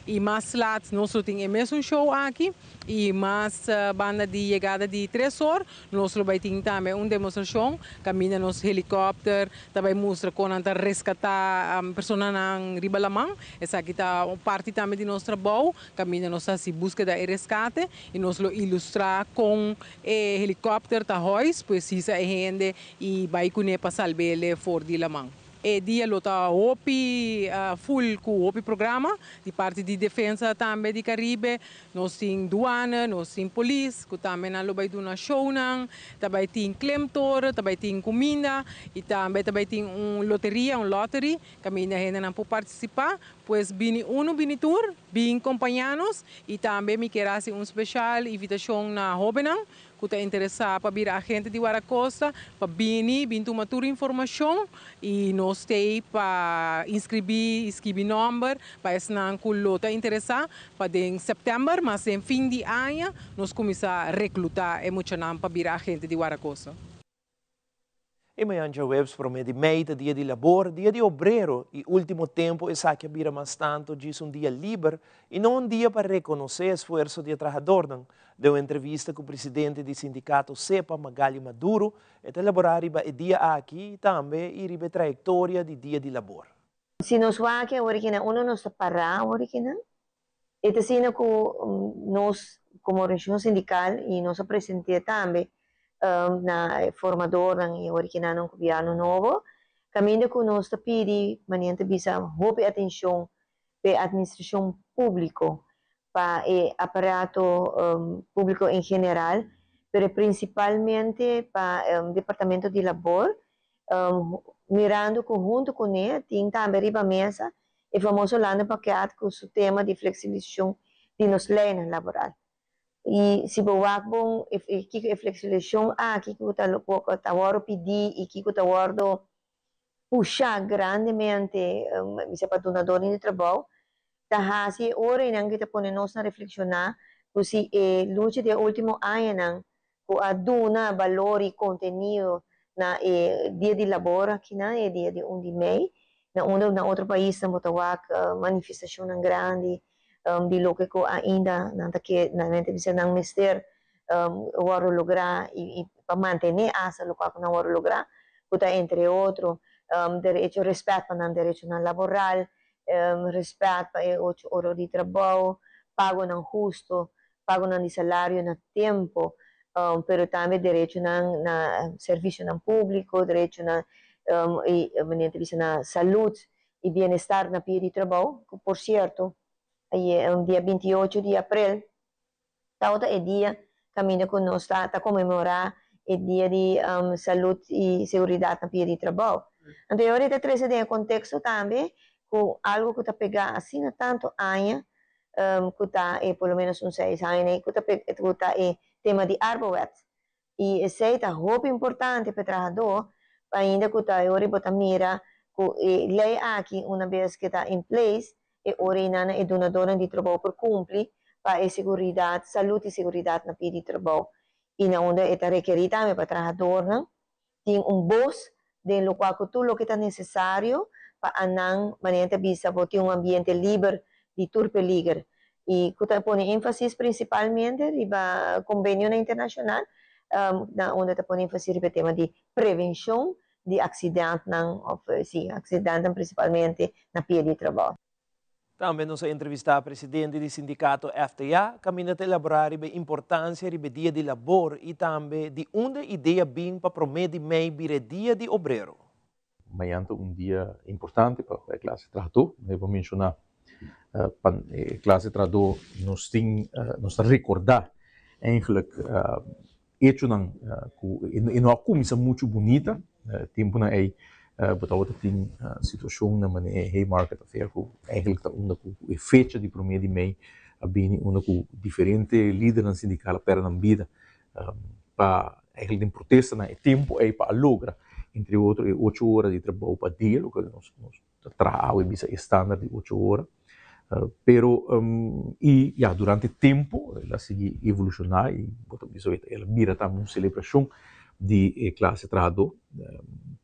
y mas laat nos lo tin e mesun show aki, y mas banda di yegada di tres or Nos lo bai tin tambe un demostrashon kaminda nos helikòpter ta bai mustra kon nan ta reskatá personanan riba laman. Esaki ta un parti tambe di nos trabou, kaminda nos ta hasi búskeda i reskate i nos lo ilustrá kon e helikòpter ta hòis, pues hisa e hende i bai kuné pa salb'é for di laman. E dia lo ta hopi full ku hopi programa di parti di Defensa tambe di Caribe. Nos tin duana, nos tin polis ku tambe nan lo bai duna shownan, ta bai tin klemtoren, ta bai tin kuminda i tambe ta bai tin un loteria, un lottery, kaminda hendenan por partisipá. Pues bini unu bini tur, bin kompañá nos i tambe mi kier hasi un speshal invitashon na hóbennan ku ta interesá pa bira agente di Warakosta pa bini bin tuma tur informashon i nos t'ei pa inskribí i skibi nòmber pa esnan ku lo ta interesá pa den sèptèmber mas den fin di aña nos kuminsá reklutá e muchanan pa bira agente di Warakosta. E mañan djaweps promé di mei ta dia di labor, dia di obrero i último tempu esaki a bira mas tantu djis un dia liber i no un dia pa rekonosé esfuerso di e trahadornan. Den un entrevista ku presidente di sindikato sepa, Magali Maduro, e ta elaborá riba e dia aki i tambe i riba e trayektoria di dia di labor. Si nos wak awor kinan, unda nos ta pará awor kinan, e ta asina ku nos komo organisashon sindikal i nos a present'é tambe na e formadornan i awor kinan nan gobièrnu nobo, kaminda ku nos ta pidi manera ta bisa hopi atenshon pa e atministrashon públiko, pa e aparato públiko en general, pero prinsipalmente pa departamento di labor, mirando ku huntu kuné tin tambe riba mesa E famoso Landenpakket ku su tema di fleksibilisashon di nos leinan laboral. I si bo wak bon kiko e fleksibilisashon aki ku ta ta wòrdu pidí i kiko ta wòrdu pushá grandemente bisa pa dunadornan di trabou ta hasi e ora einan ku ta pone nos na reflekshoná ku si e lucha di e último añanan ku a duna balor i kontenido na e dia di labor akinan, e dia di un di mei, na unda na otro paisnan bo ta wak manifestashonnan grandi di loke ku ainda nan ta ke, nan ta bisa nan mester wòrdu lográ i pa mantené asta lokual ku nan wòrdu lográ, ku ta entre otro derecho, rèspèt pa nan derechonan laboral, rèspèt pa e ocho ora di trabou, pagonan husto, pagonan di salario na tempo, pero tambe derechonan na servicionan publico, derechonan y manera ta bisa na salud y bienestar na pia di trabou, cu por cierto aye dia 28 di april tabata e dia caminda cu nos ta ta conmemora e dia di salud y seguridad na pia di trabou. Anto e ora ta trece den e contexto tambe cu algo cu ta pega asina tanto aña cu ta e por lo menos un seis aña cu ta cu ta e tema di Arbowet. I esei ta hopi importante pa e trahadó, ainda ku ta e ora bo ta mira ku e lei aki una bes ke ta in place, e ora einan e dunadónan di trabou por kumpli pa e seguridat, salud i seguridat na pia di trabou. I na unda e ta rekerí tambe pa trahadornan tin un bos den lokual ku tur loke ta nesesario pa anan, manera ta bisa, bo tin un ambiente liber di tur peliger i ku ta pone énfasis prinsipalmente riba kombenionan internashonal na unda ta pone énfasis riba e tema di prevenshon di aksidentnan òf si aksidentnan prinsipalmente na pia di trabou. Tambe nos a entrevistá presidente di sindikato FTA, kaminda ta elaborá riba e importansia riba e dia di labor i tambe di unda e idea bin pa promé di mei bira e dia di obrero. Mañan ta un dia importante pa e klase trahadó. Mi por menshoná pa e klase trahadó nos tin nos ta rekordá eigenlijk Echonan ku e no a kuminsá muchu bunita, tempunan ei bo tabata tin situashonnan manera e Haymarket Affair ku eigenlijk ta unda ku e fecha di promé di mei a bini unda ku diferente lidernan sindikal a pèrdè nan bida pa eigenlijk den protesta na e tempu ei pa a logra entre otro e ocho ora di trabou pa dia loke nos ta traha awe bisa e standaard di ocho ora pero y ya durante tempo el a sigui evoluciona y bo ta bisa el a bira tambe un celebracion di e clase trahador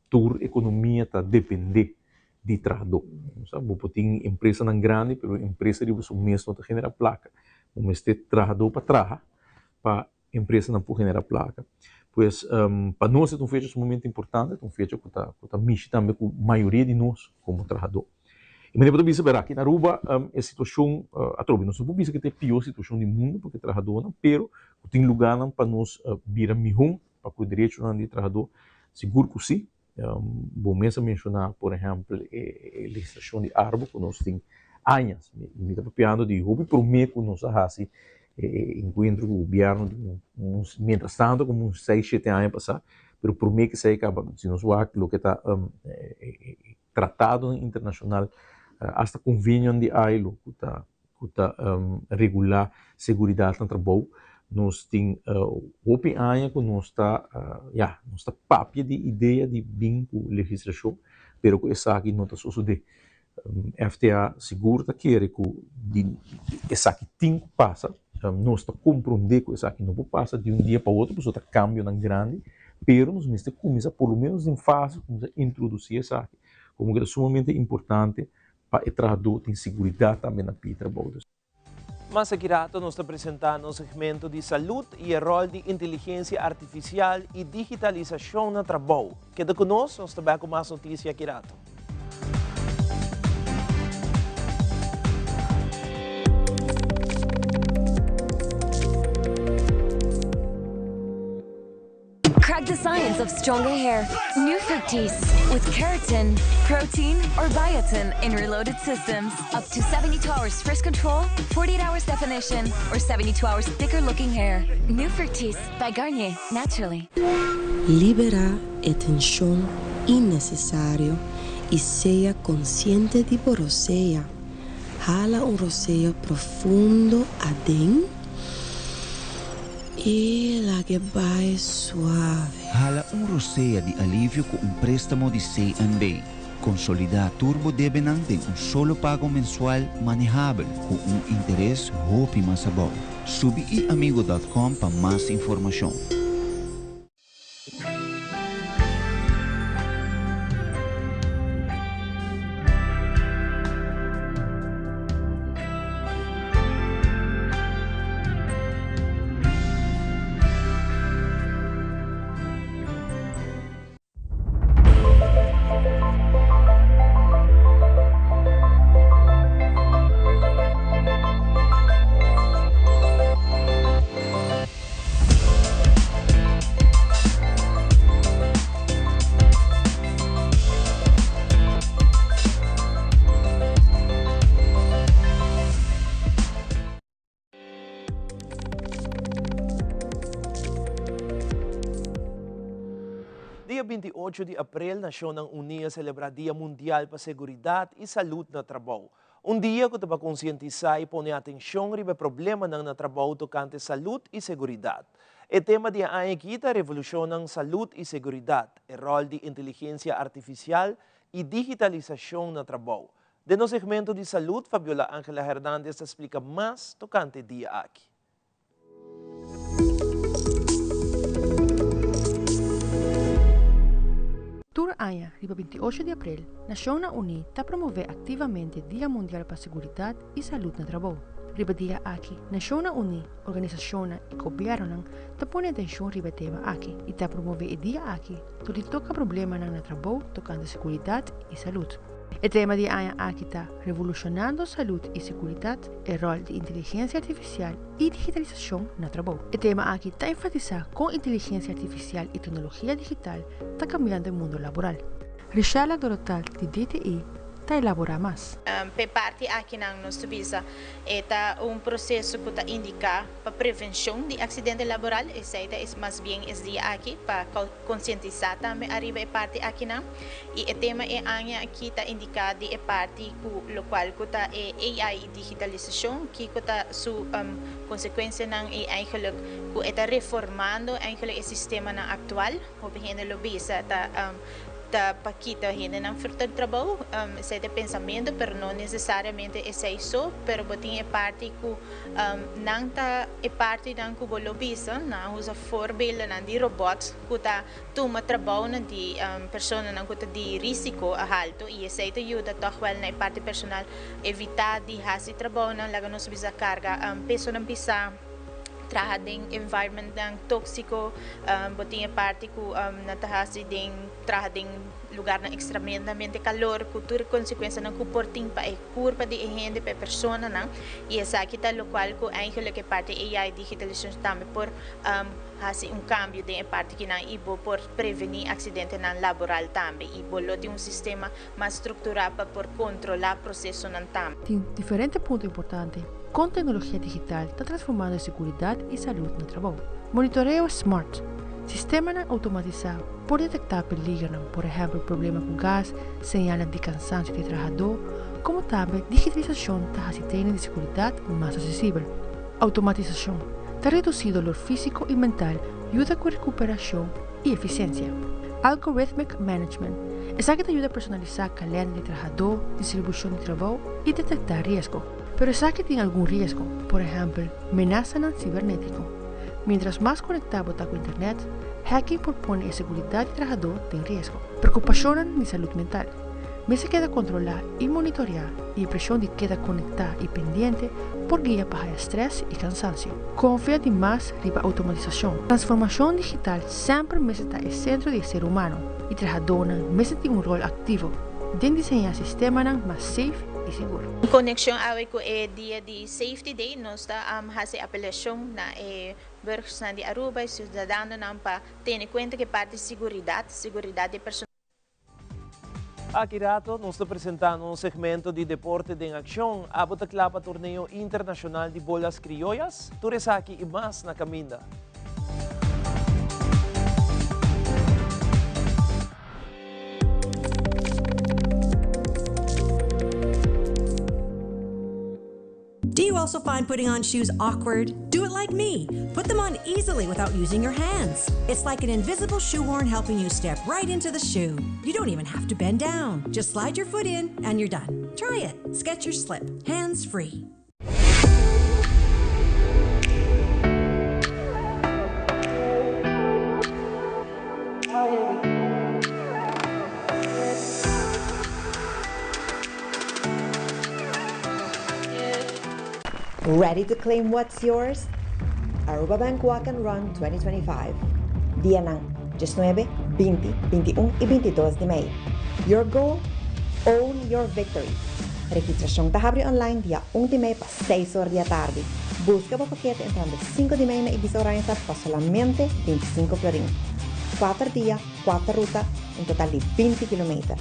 tur economia ta depende di trahador bo por tin empresanan grandi pero empresa riba su mes no ta genera placa bo mester trahador pa traha pa empresanan por genera placa. Pues pa nos e ta un fecha sumamente importante, ta un fecha cu ta cu ta mishi tambe cu mayoria di nos como trahador. Y manera bo ta bisa bera aki na Aruba e situacion atrobe nos no por bisa cu ta e pior situacion di mundo pa cu e trahadornan pero cu tin lugarnan pa nos bira mihon pa cu e derechonan di trahador sigur cu si. Bo mes a menshoná, por ehèmpel, e legislashon di Arbo ku nos tin añas. Mi ta papiando di hopi promé ku nos a hasi e enkuentro ku gobièrnu di un, mientras tanto komo un seis, shete aña pasá, pero promé ku esei kaba, si nos wak loke ta e tratadonan internashonal, asta konvenionan di ILO ku ta ku ta regulá seguridat na trabou. Nos tin hopi aña ku nos ta, ya, nos ta papia di idea di bin ku legislashon, pero ku esaki no ta sosodé. FTA sigur ta kere ku di esaki tin ku pasa. Nos ta komprondé ku esaki no por pasa di un dia pa otro pasobra ta kambionan grandi, pero nos mester kuminsá por lo menos den fase kuminsá introdusí esaki, komo ku ta sumamente importante Pa e trahadó tin siguridat tambe na pie trabou. Mas aki rato nos ta presenta nos segmento di salud y e rol di inteligencia artificial y digitalisacion na trabou. Keda cu nos, nos ta bek cu mas noticia aki rato. Crack the science of stronger hair. New Fructis with keratin, protein, or biotin in reloaded systems. Up to 72 hours frizz control, 48 hours definition, or 72 hours thicker looking hair. New Fructis by Garnier, naturally. Liberá e tenshon innesesario i sea konsiente di bo rosea. Hala un rosea profundo aden. I lag'e bai suave. Hala un rosea di alivio ku un préstamo di CNB. Konsolidá tur bo debenan den un solo pago mensual manehabel ku un interes hopi mas abou. Subi iamigo dòt kòm pa mas informashon. 28 di april Nacionnan Uni a celebra Dia Mundial pa Seguridad y Salud na Trabou. Un dia cu ta pa concientisa y pone atencion riba e problemanan na trabou tocante salud y seguridad. E tema di e aña aki ta Revolucionnan Salud y Seguridad, e rol di inteligencia artificial y digitalisacion na trabou. Den nos segmento di salud Fabiola Angela Hernandez ta splica mas tocante e dia aki. Tur aña, riba 28 di april, Nashonnan Uní ta promové aktivamente Dia Mundial pa Seguridat i Salud na Trabou. Riba dia aki, Nashonnan Uní, organisashonnan i gobièrnunan ta pone atenshon riba e tema aki i ta promové e dia aki dor di toka problemanan na trabou tokante seguridat i salud. E tema di e aña aki ta Revolucionando Salud y Seguridad, e rol di inteligencia artificial y digitalisacion na trabou. E tema aki ta enfatisa con inteligencia artificial y tecnologia digital ta cambiando e mundo laboral. Richella Dorotal di DTI ta elabora mas. P'e parti akinan nos ta bisa e ta un proseso ku ta indiká pa prevenshon di aksidente laboral, esei ta mas bien es dia aki pa konsientisá tambe ariba e parti akinan i e tema e aña aki ta indiká di e parti ku lokual ku ta e AI i digitalisashon kiko ta su konsekuensianan i eigenlik ku e ta reformando eigenlik e sistemanan aktual. Hopi hende lo bisa ta ta pa kita hendenan for ta trabou, esei ta e pensamentu, pero no nesesariamente esei so, pero bo tin e parti ku nan ta e partinan ku bo lo bisa, nan a usa voorbeeldennan di robòt ku ta tuma trabounan di personanan ku ta di risiko haltu i esei ta yuda tòg wèl na e parti personal evitá di hasi trabounan, laga nos bisa karga pesonan pisá. Traha den environmentnan tóksiko, bo tin e parti ku nan ta hasi den traha den lugarnan ekstremadamente kalor ku tur e konsekuensianan ku por tin pa e kurpa di e hende, pa e personanan i esaki ta lokual ku eigenlik e parti AI digitalisashon tambe por hasi un kambio den e parti kinan i bo por prevení aksidentenan laboral tambe i bo lo tin un sistema mas strukturá pa por kontrolá prosesonan tambe. Tin diferente punto importante kon teknologia digital ta transformando e seguridat i salud na trabou. Monitoreo smart, Sistemanan outomatisá por detektá peligernan, por ehèmpel problema ku gas, señalnan di kansansio di e trahadó, komo tambe digitalisashon ta hasi training di seguridat mas asesibel. Outomatisashon ta redusí dolor físiko i mental, yuda ku rekuperashon i efisiensia. Algorithmic management, Esaki ta yuda personalisá kalènder di trahadó, distribushon di trabou i detektá riesgo. Pero esaki tin algun riesgo, por ehèmpel, menasanan sibernétiko. Miéntras mas konektá bo ta ku internet, hacking por pone e seguridat di trahadó den riesgo. Preokupashonnan di salud mental. Mester keda kontrolá i monitoreá i e preshon di keda konektá i pendiente por guia pa haya strès i kansansio. Konfia di mas riba outomatisashon. Transformashon digital semper mester ta e sentro di e ser humano i trahadónan mester tin un ròl aktivo den diseñá sistemanan mas safe i sigur. En konekshon awe ku e dia di Safety Day nos ta hasi apelashon na e burgersnan di Aruba i siudadanonan pa tene kuenta ku e parti siguridat, siguridat di e persona. Aki rato nos ta presenta nos segmento di Deporte den Accion. Abo ta cla pa torneo internacional di bolas criollas? Tur esaki y mas na caminda. Do you also find putting on shoes awkward? Do it like me. Put them on easily without using your hands. It's like an invisible shoehorn helping you step right into the shoe. You don't even have to bend down. Just slide your foot in and you're done. Try it. Skechers Slip. Hands free. Ready to claim what's yours? Aruba Bank Walk and Run 2025. Dianan 19, 20, 21 y 22 di mei. Your goal? Own your victory. Registracion ta habri online dia 1 di mei pa 6 or di atardi. Busca bo pakete entrando 5 di mei na Ibis Oranjestad pa solamente 25 florin. 4 dia, 4 ruta, un total di 20 kilometer.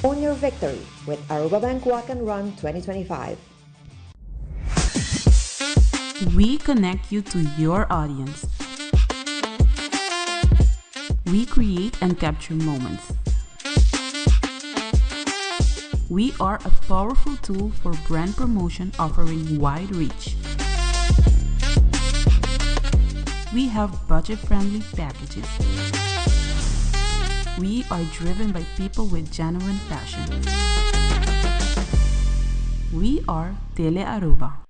Own your victory with Aruba Bank Walk and Run 2025. We connect you to your audience. We create and capture moments. We are a powerful tool for brand promotion offering wide reach. We have budget friendly packages. We are driven by people with genuine passion. We are Tele Aruba.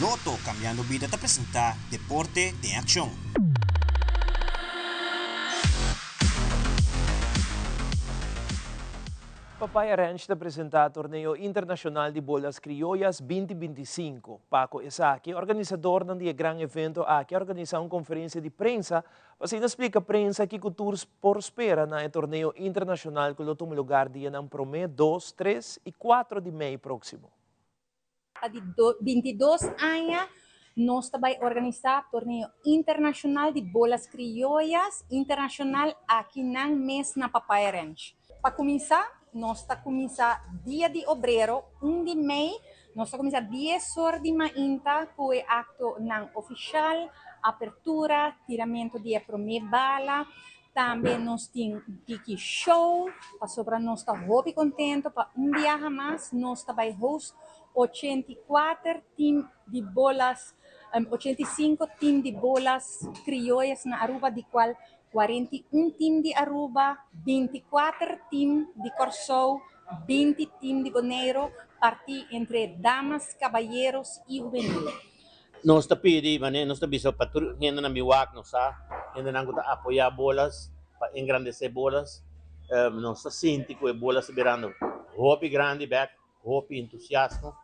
Lotto Cambiando Bida ta presenta Deporte den Accion. Papaya Ranch ta presenta Torneo Internacional di Bolas Criollas binti 25. Pa cu esaki, organisadornan di e gran evento aki a organisa un conferencia di prensa pa asina splica prensa kico tur por spera na e torneo internacional cu lo tuma lugar dianan prome, dos, tres y cuatro di mei proximo. Pa di 22 aña nos ta bai organisá torneo internashonal di bolas krioyas internashonal aki nan mes na Papaya Ranch. Pa kuminsá nos ta kuminsá Dia di Obrero un di mei, nos ta kuminsá dies or di mainta ku e aktonan ofishal, apertura, tiramentu di e promé bala, Tambe nos tin tiki show pasobra nos ta hopi contento pa un biaha mas nos ta bay host 84 team di bolas, 85 team di bolas crioyas na Aruba di cual 41 team di Aruba, 24 team di Corsou, 20 team di Boneiro parti entre damas, caballeros y juvenil. Nos ta pidi, manera nos ta bisa pa tur hendenan bin wak nos sa, hendenan ku ta apoyá bolas pa engrandesé bolas. Nos ta sinti ku e bolas ta birando hopi grandi bèk, hopi entusiasmo.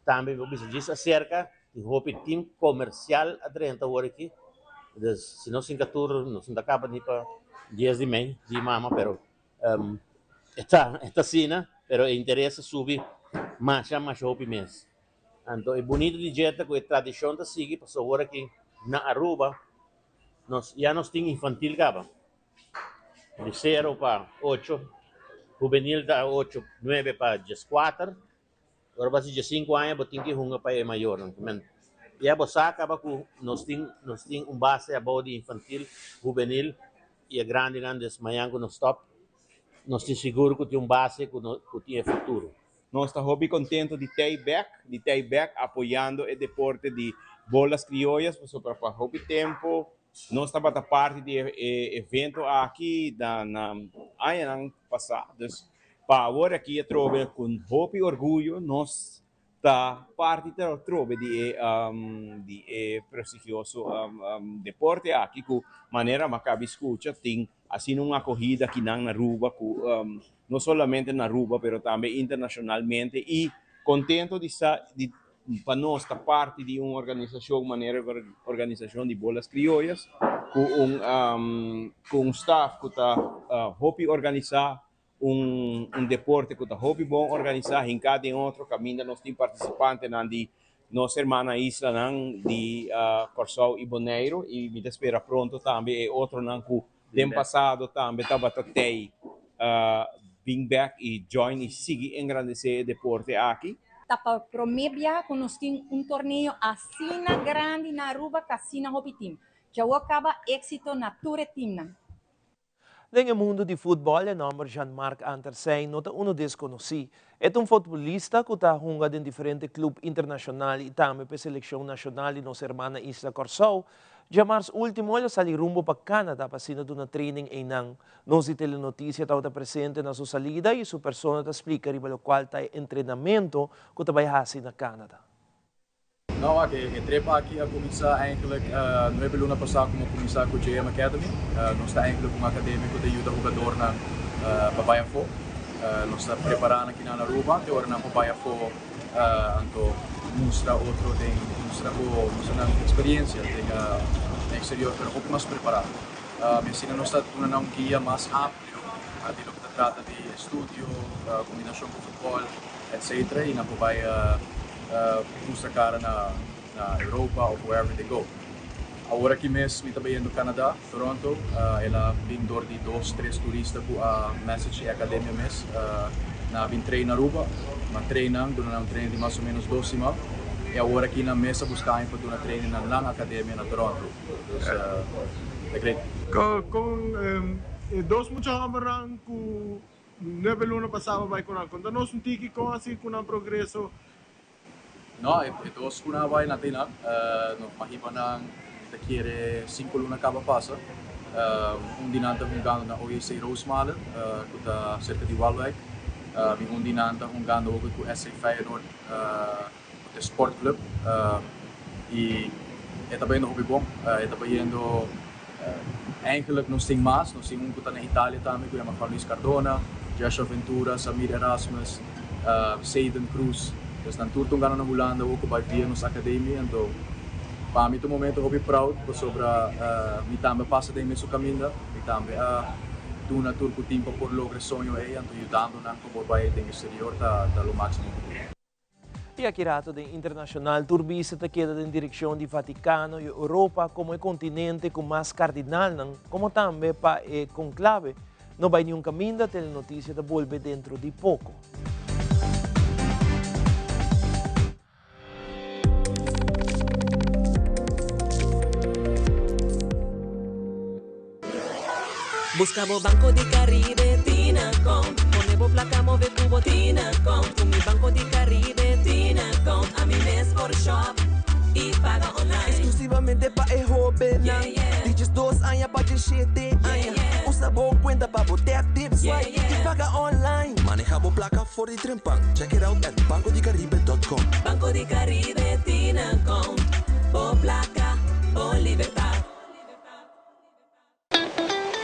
Tambe mi por bisa djis aserka tin hopi tim komersial a drenta awor aki. Dus si nos hinka tur nos no ta kaba ni pa dies di mei di mama pero e ta e ta asina pero e interes a subi masha masha hopi mes. Anto e bunito di dje ta ku e tradishon ta sigui pasobra ora ki na Aruba nos ya nos tin infantil kaba di sero pa ocho, hubenil ta ocho nuebe pa dieskuater, ora bo hasi diesinku aña bo tin ki hunga pa e mayornan. Ya bo sa kaba ku nos tin nos tin un base abou di infantil, hubenil i e grandinan des mañan ku nos stòp nos tin sigur ku tin un base ku ku tin e futuro. Nos ta hopi contento di tey bek, di tey bek apoyando e deporte di bolas criollas pasobra pa hopi tempo nos tabata parti di e evento aki na na añanan pasa. Dus pa awor aki atrobe cu hopi orguyo nos ta parti atrobe di e di e prestigioso deporte aki cu manera mi a caba di scucha tin asina un acogida akinan na Aruba cu no solamente na Aruba pero tambe internacionalmente y contento di sa di pa nos ta parti di un organisacion manera organisacion di Bolas Criollas cu un cu un staff cu ta hopi organisa un un deporte cu ta hopi bon organisa hinca den otro caminda nos tin participantenan di nos hermana islanan di Corsou y Boneiro y mi ta spera pronto tambe e otronan cu Den pasado tambe tabata tei bin bek y join y sigui engrandece e deporte aki. Ta pa prome biaha cu nos tin un torneo asina grandi na Aruba cu asina hopi team. Djawo caba exito na tur e teamnan. Den e mundu di futbòl e nòmber Jean-Marc Antersijn no ta unu deskonosí. E ta un futbolista ku ta hunga den diferente klup internashonal i tambe pa e selekshon nashonal di nos hermana isla Kòrsou. Djamars último el a sali rumbo pa Canada pa asina duna training einan. Nos di Telenoticia tabata presente na su salida i su persona ta splika riba lokual ta e entrenamentu ku ta bai hasi na Canada. No, wak, e trip aki a cuminsa eigenlijk nuebe luna pasa cu mi a cuminsa cu JM Academy. Nos ta eigenlijk un academia cu ta yuda hugadornan pa bay afo. Nos ta prepara nan kinan na Aruba te ora nan por bay afo anto mustra otro den mustra bo mustra nan experiencia den exterior pero hopi mas prepara. Y asina nos ta duna nan un guia mas amplio di loke ta trata di estudio, combinacion cu futbol etc. Y nan por bay Mustra cara na na Europa of wherever they go. Awor aki mes mi ta bayendo Canada, Toronto. El a bin door di dos, tres turista cu a message e academia mes. Nan a bin train na Aruba, m'a train nan, duna nan un training di mas o menos dos siman y awor aki nan mes a busca mi pa duna training na nan academia na Toronto. Dus ta great. Con e dos mucha hombernan cu nuebe luna pasa a bay cu nan? Conta nos un tiki con a sigui cu nan progreso. No, e dos cu nan a bay na ta eynan. Nos a hiba nan, mi ta kere cinco luna caba pasa. Un di nan ta hungando na OJC Roosmalen, cu ta cerca di Waalwijk. Y un di nan ta hungando hopi cu SC Feyenoord, cu ta e sportclub. Y e ta bayendo hopi bon. E ta bayendo, eigenlijk nos tin mas, nos tin un cu ta na Italia tambe cu yama Juan Luis Cardona, Joshua Ventura, Samir Erasmus, Seydon Cruz. Dus nan tur ta un gana na Hulanda awor cu bay via nos academia. Anto pa mi ta un momento hopi proud pasobra mi tambe a pasa den mesun caminda. Mi tambe a duna tur cu tin pa por logra e soño ey, anto yudando nan pa por bay den exterior ta lo maximo cu por. I aki rato den internashonal tur bista ta keda den direkshon di Vatikano i Europa komo e kontinente ku mas kardinalnan, komo tambe pa e konklave. No bai niun kaminda, Telenotisia ta bolbe dentro di poko. Busca bo Banco di Caribe tin account. Pone bo placa move cu bo tin account. Cu mi Banco di Caribe tin account. Ami mes por shop y paga online. Exclusivamente pa e hobennan di diesdos aña pa diesshete aña. Usa bo cuenta pa bo tap, tip, swipe y paga online. Maneha bo placa for di trempan. Check it out at bancodicaribe.com. Banco di Caribe tin account. Bo placa, bo libertad.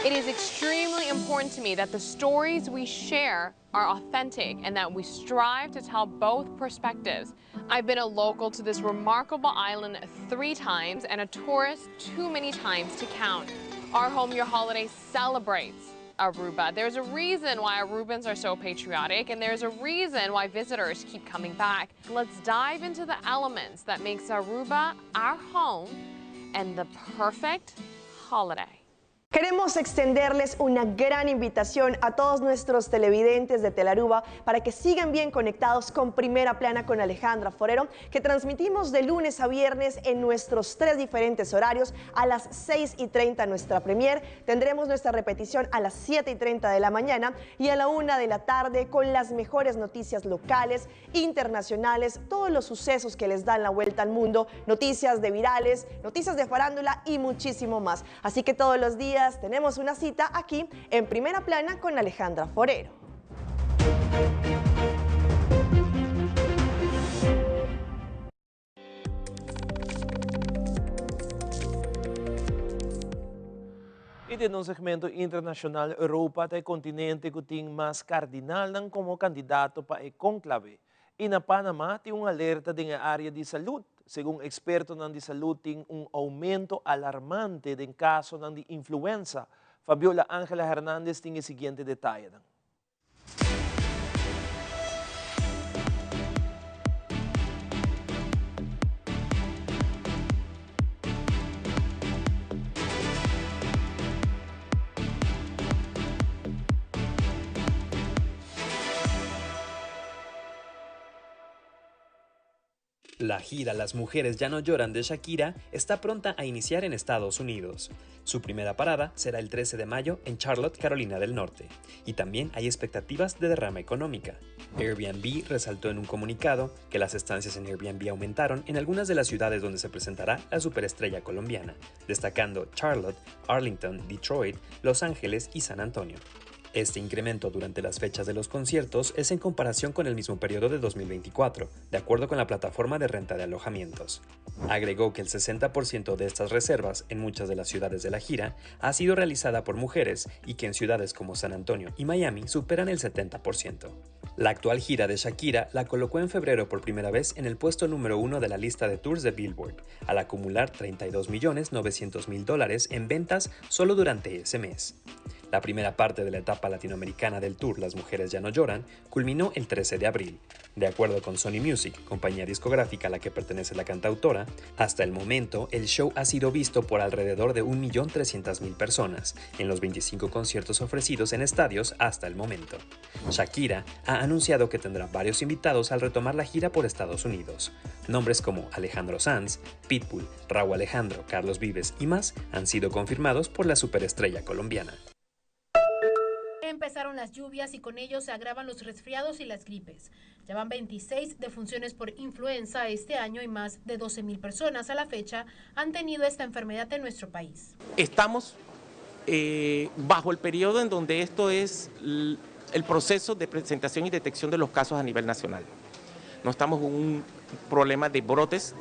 It is extremely important to me that the stories we share are authentic and that we strive to tell both perspectives. I've been a local to this remarkable island three times and a tourist too many times to count. Our Home Your Holiday celebrates Aruba. There's a reason why Arubans are so patriotic and there's a reason why visitors keep coming back. Let's dive into the elements that makes Aruba our home and the perfect holiday. Queremos extenderles una gran invitación a todos nuestros televidentes de Telaruba para que sigan bien conectados con Primera Plana con Alejandra Forero, que transmitimos de lunes a viernes en nuestros tres diferentes horarios a las 6 y 30 nuestra premier. Tendremos nuestra repetición a las 7 y 30 de la mañana y a la 1 de la tarde con las mejores noticias locales, internacionales, todos los sucesos que les dan la vuelta al mundo, noticias de virales, noticias de farándula y muchísimo más. Así que todos los días tenemos una cita aquí en Primera Plana con Alejandra Forero. I den nos segmento internashonal Europa ta e kontinente ku tin mas kardinalnan komo kandidato pa e konklave. I na Panama tin un alerta den e área di salud. Segun ekspertonan di salud tin un oumento alarmante den kasonan di influensa. Fabiola Angela Hernandez tin e siguiente detayenan. La gira Las mujeres ya no lloran de Shakira está pronta a iniciar en Estados Unidos. Su primera parada será el 13 de mayo en Charlotte, Carolina del Norte. Y también hay expectativas de derrama económica. Airbnb resaltó en un comunicado que las estancias en Airbnb aumentaron en algunas de las ciudades donde se presentará la superestrella colombiana, destacando Charlotte, Arlington, Detroit, Los Ángeles y San Antonio. Este incremento durante las fechas de los conciertos es en comparación con el mismo periodo de 2024, de acuerdo con la plataforma de renta de alojamientos. Agregó que el 60% de estas reservas en muchas de las ciudades de la gira ha sido realizada por mujeres y que en ciudades como San Antonio y Miami superan el 70%. La actual gira de Shakira la colocó en febrero por primera vez en el puesto número uno de la lista de tours de Billboard, al acumular 32.900.000 dólares en ventas solo durante ese mes. La primera parte de la etapa latinoamericana del tour Las Mujeres Ya No Lloran culminó el 13 de abril. De acuerdo con Sony Music, compañía discográfica a la que pertenece la cantautora, hasta el momento el show ha sido visto por alrededor de 1.300.000 personas en los 25 conciertos ofrecidos en estadios hasta el momento. Shakira ha anunciado que tendrá varios invitados al retomar la gira por Estados Unidos. Nombres como Alejandro Sanz, Pitbull, Raúl Alejandro, Carlos Vives y más han sido confirmados por la superestrella colombiana. Empezaron las lluvias y con ello se agravan los resfriados y las gripes. Ya van 26 defunciones por influenza este año y más de 12.000 personas a la fecha han tenido esta enfermedad en nuestro país. Estamos eh, bajo el periodo en donde esto es el proceso de presentación y detección de los casos a nivel nacional. No estamos en un problema de brotes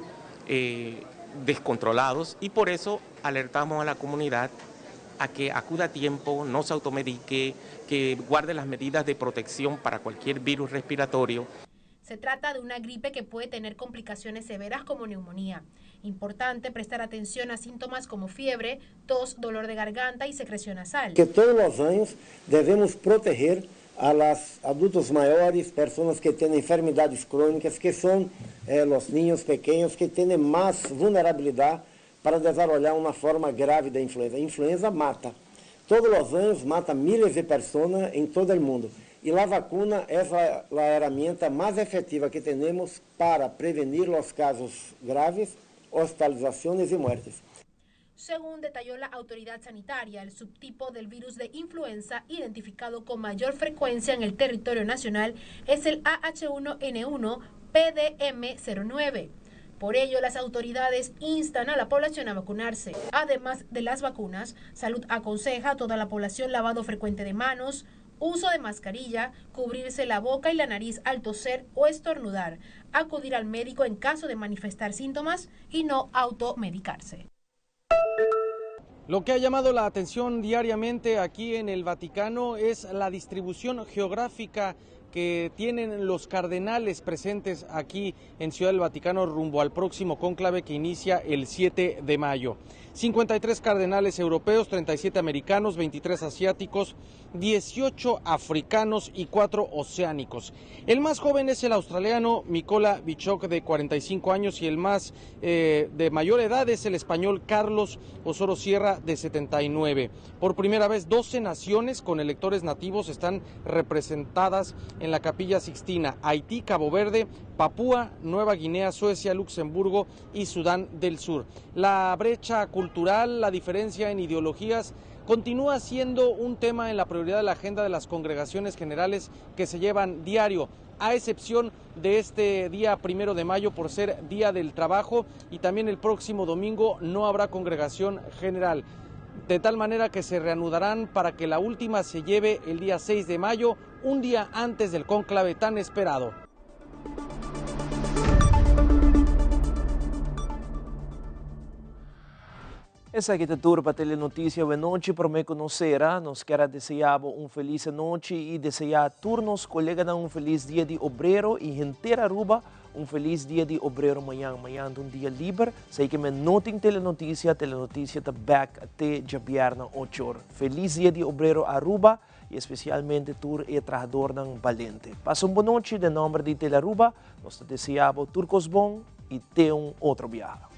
eh, descontrolados y por eso alertamos a la comunidad a que acuda a tiempo, no se automedique, que guarde las medidas de protección para cualquier virus respiratorio. Se trata de una gripe que puede tener complicaciones severas como neumonía. Importante prestar atención a síntomas como fiebre, tos, dolor de garganta y secreción nasal. Que todos los años debemos proteger a los adultos mayores, personas que tienen enfermedades crónicas, que son eh, los niños pequeños que tienen más vulnerabilidad para desarrollar una forma grave de influenza. Influenza mata. Todos los años mata miles de personas en todo el mundo. Y la vacuna es la, la herramienta más efectiva que tenemos para prevenir los casos graves, hospitalizaciones y muertes. Según detalló la autoridad sanitaria, el subtipo del virus de influenza identificado con mayor frecuencia en el territorio nacional es el AH1N1 PDM09. Por ello, las autoridades instan a la población a vacunarse. Además de las vacunas, Salud aconseja a toda la población lavado frecuente de manos, uso de mascarilla, cubrirse la boca y la nariz al toser o estornudar, acudir al médico en caso de manifestar síntomas y no automedicarse. Lo que ha llamado la atención diariamente aquí en el Vaticano es la distribución geográfica que tienen los cardenales presentes aquí en Ciudad del Vaticano rumbo al próximo cónclave que inicia el 7 de mayo. 53 cardenales europeos, 37 americanos, 23 asiáticos, 18 africanos y 4 oceánicos. El más joven es el australiano Mikola Bichok de 45 años y el más eh, de mayor edad es el español Carlos Osoro Sierra de 79. Por primera vez, 12 naciones con electores nativos están representadas en la Capilla Sixtina: Haití, Cabo Verde, Papúa, Nueva Guinea, Suecia, Luxemburgo y Sudán del Sur. La brecha cultural, la diferencia en ideologías continúa siendo un tema en la prioridad de la agenda de las congregaciones generales que se llevan diario, a excepción de este día primero de mayo por ser Día del Trabajo y también el próximo domingo no habrá congregación general. De tal manera que se reanudarán para que la última se lleve el día 6 de mayo, un día antes del cónclave tan esperado. Esaki ta tur pa Telenoticia Wenochi prome cu nos cera, nos kier a desea bo un feliz anochi y desea tur nos coleganan un feliz dia di obrero y henter Aruba un feliz dia di obrero mañan. Mañan ta un dia liber, esey ke men no tin Telenoticia, Telenoticia ta bek te djabierna ocho or. Feliz dia di obrero Aruba y especialmente tur e trahadornan balente. Pasa un bon nochi, den nomber di Telearuba nos ta desea bo tur cos bon y te un otro biaha.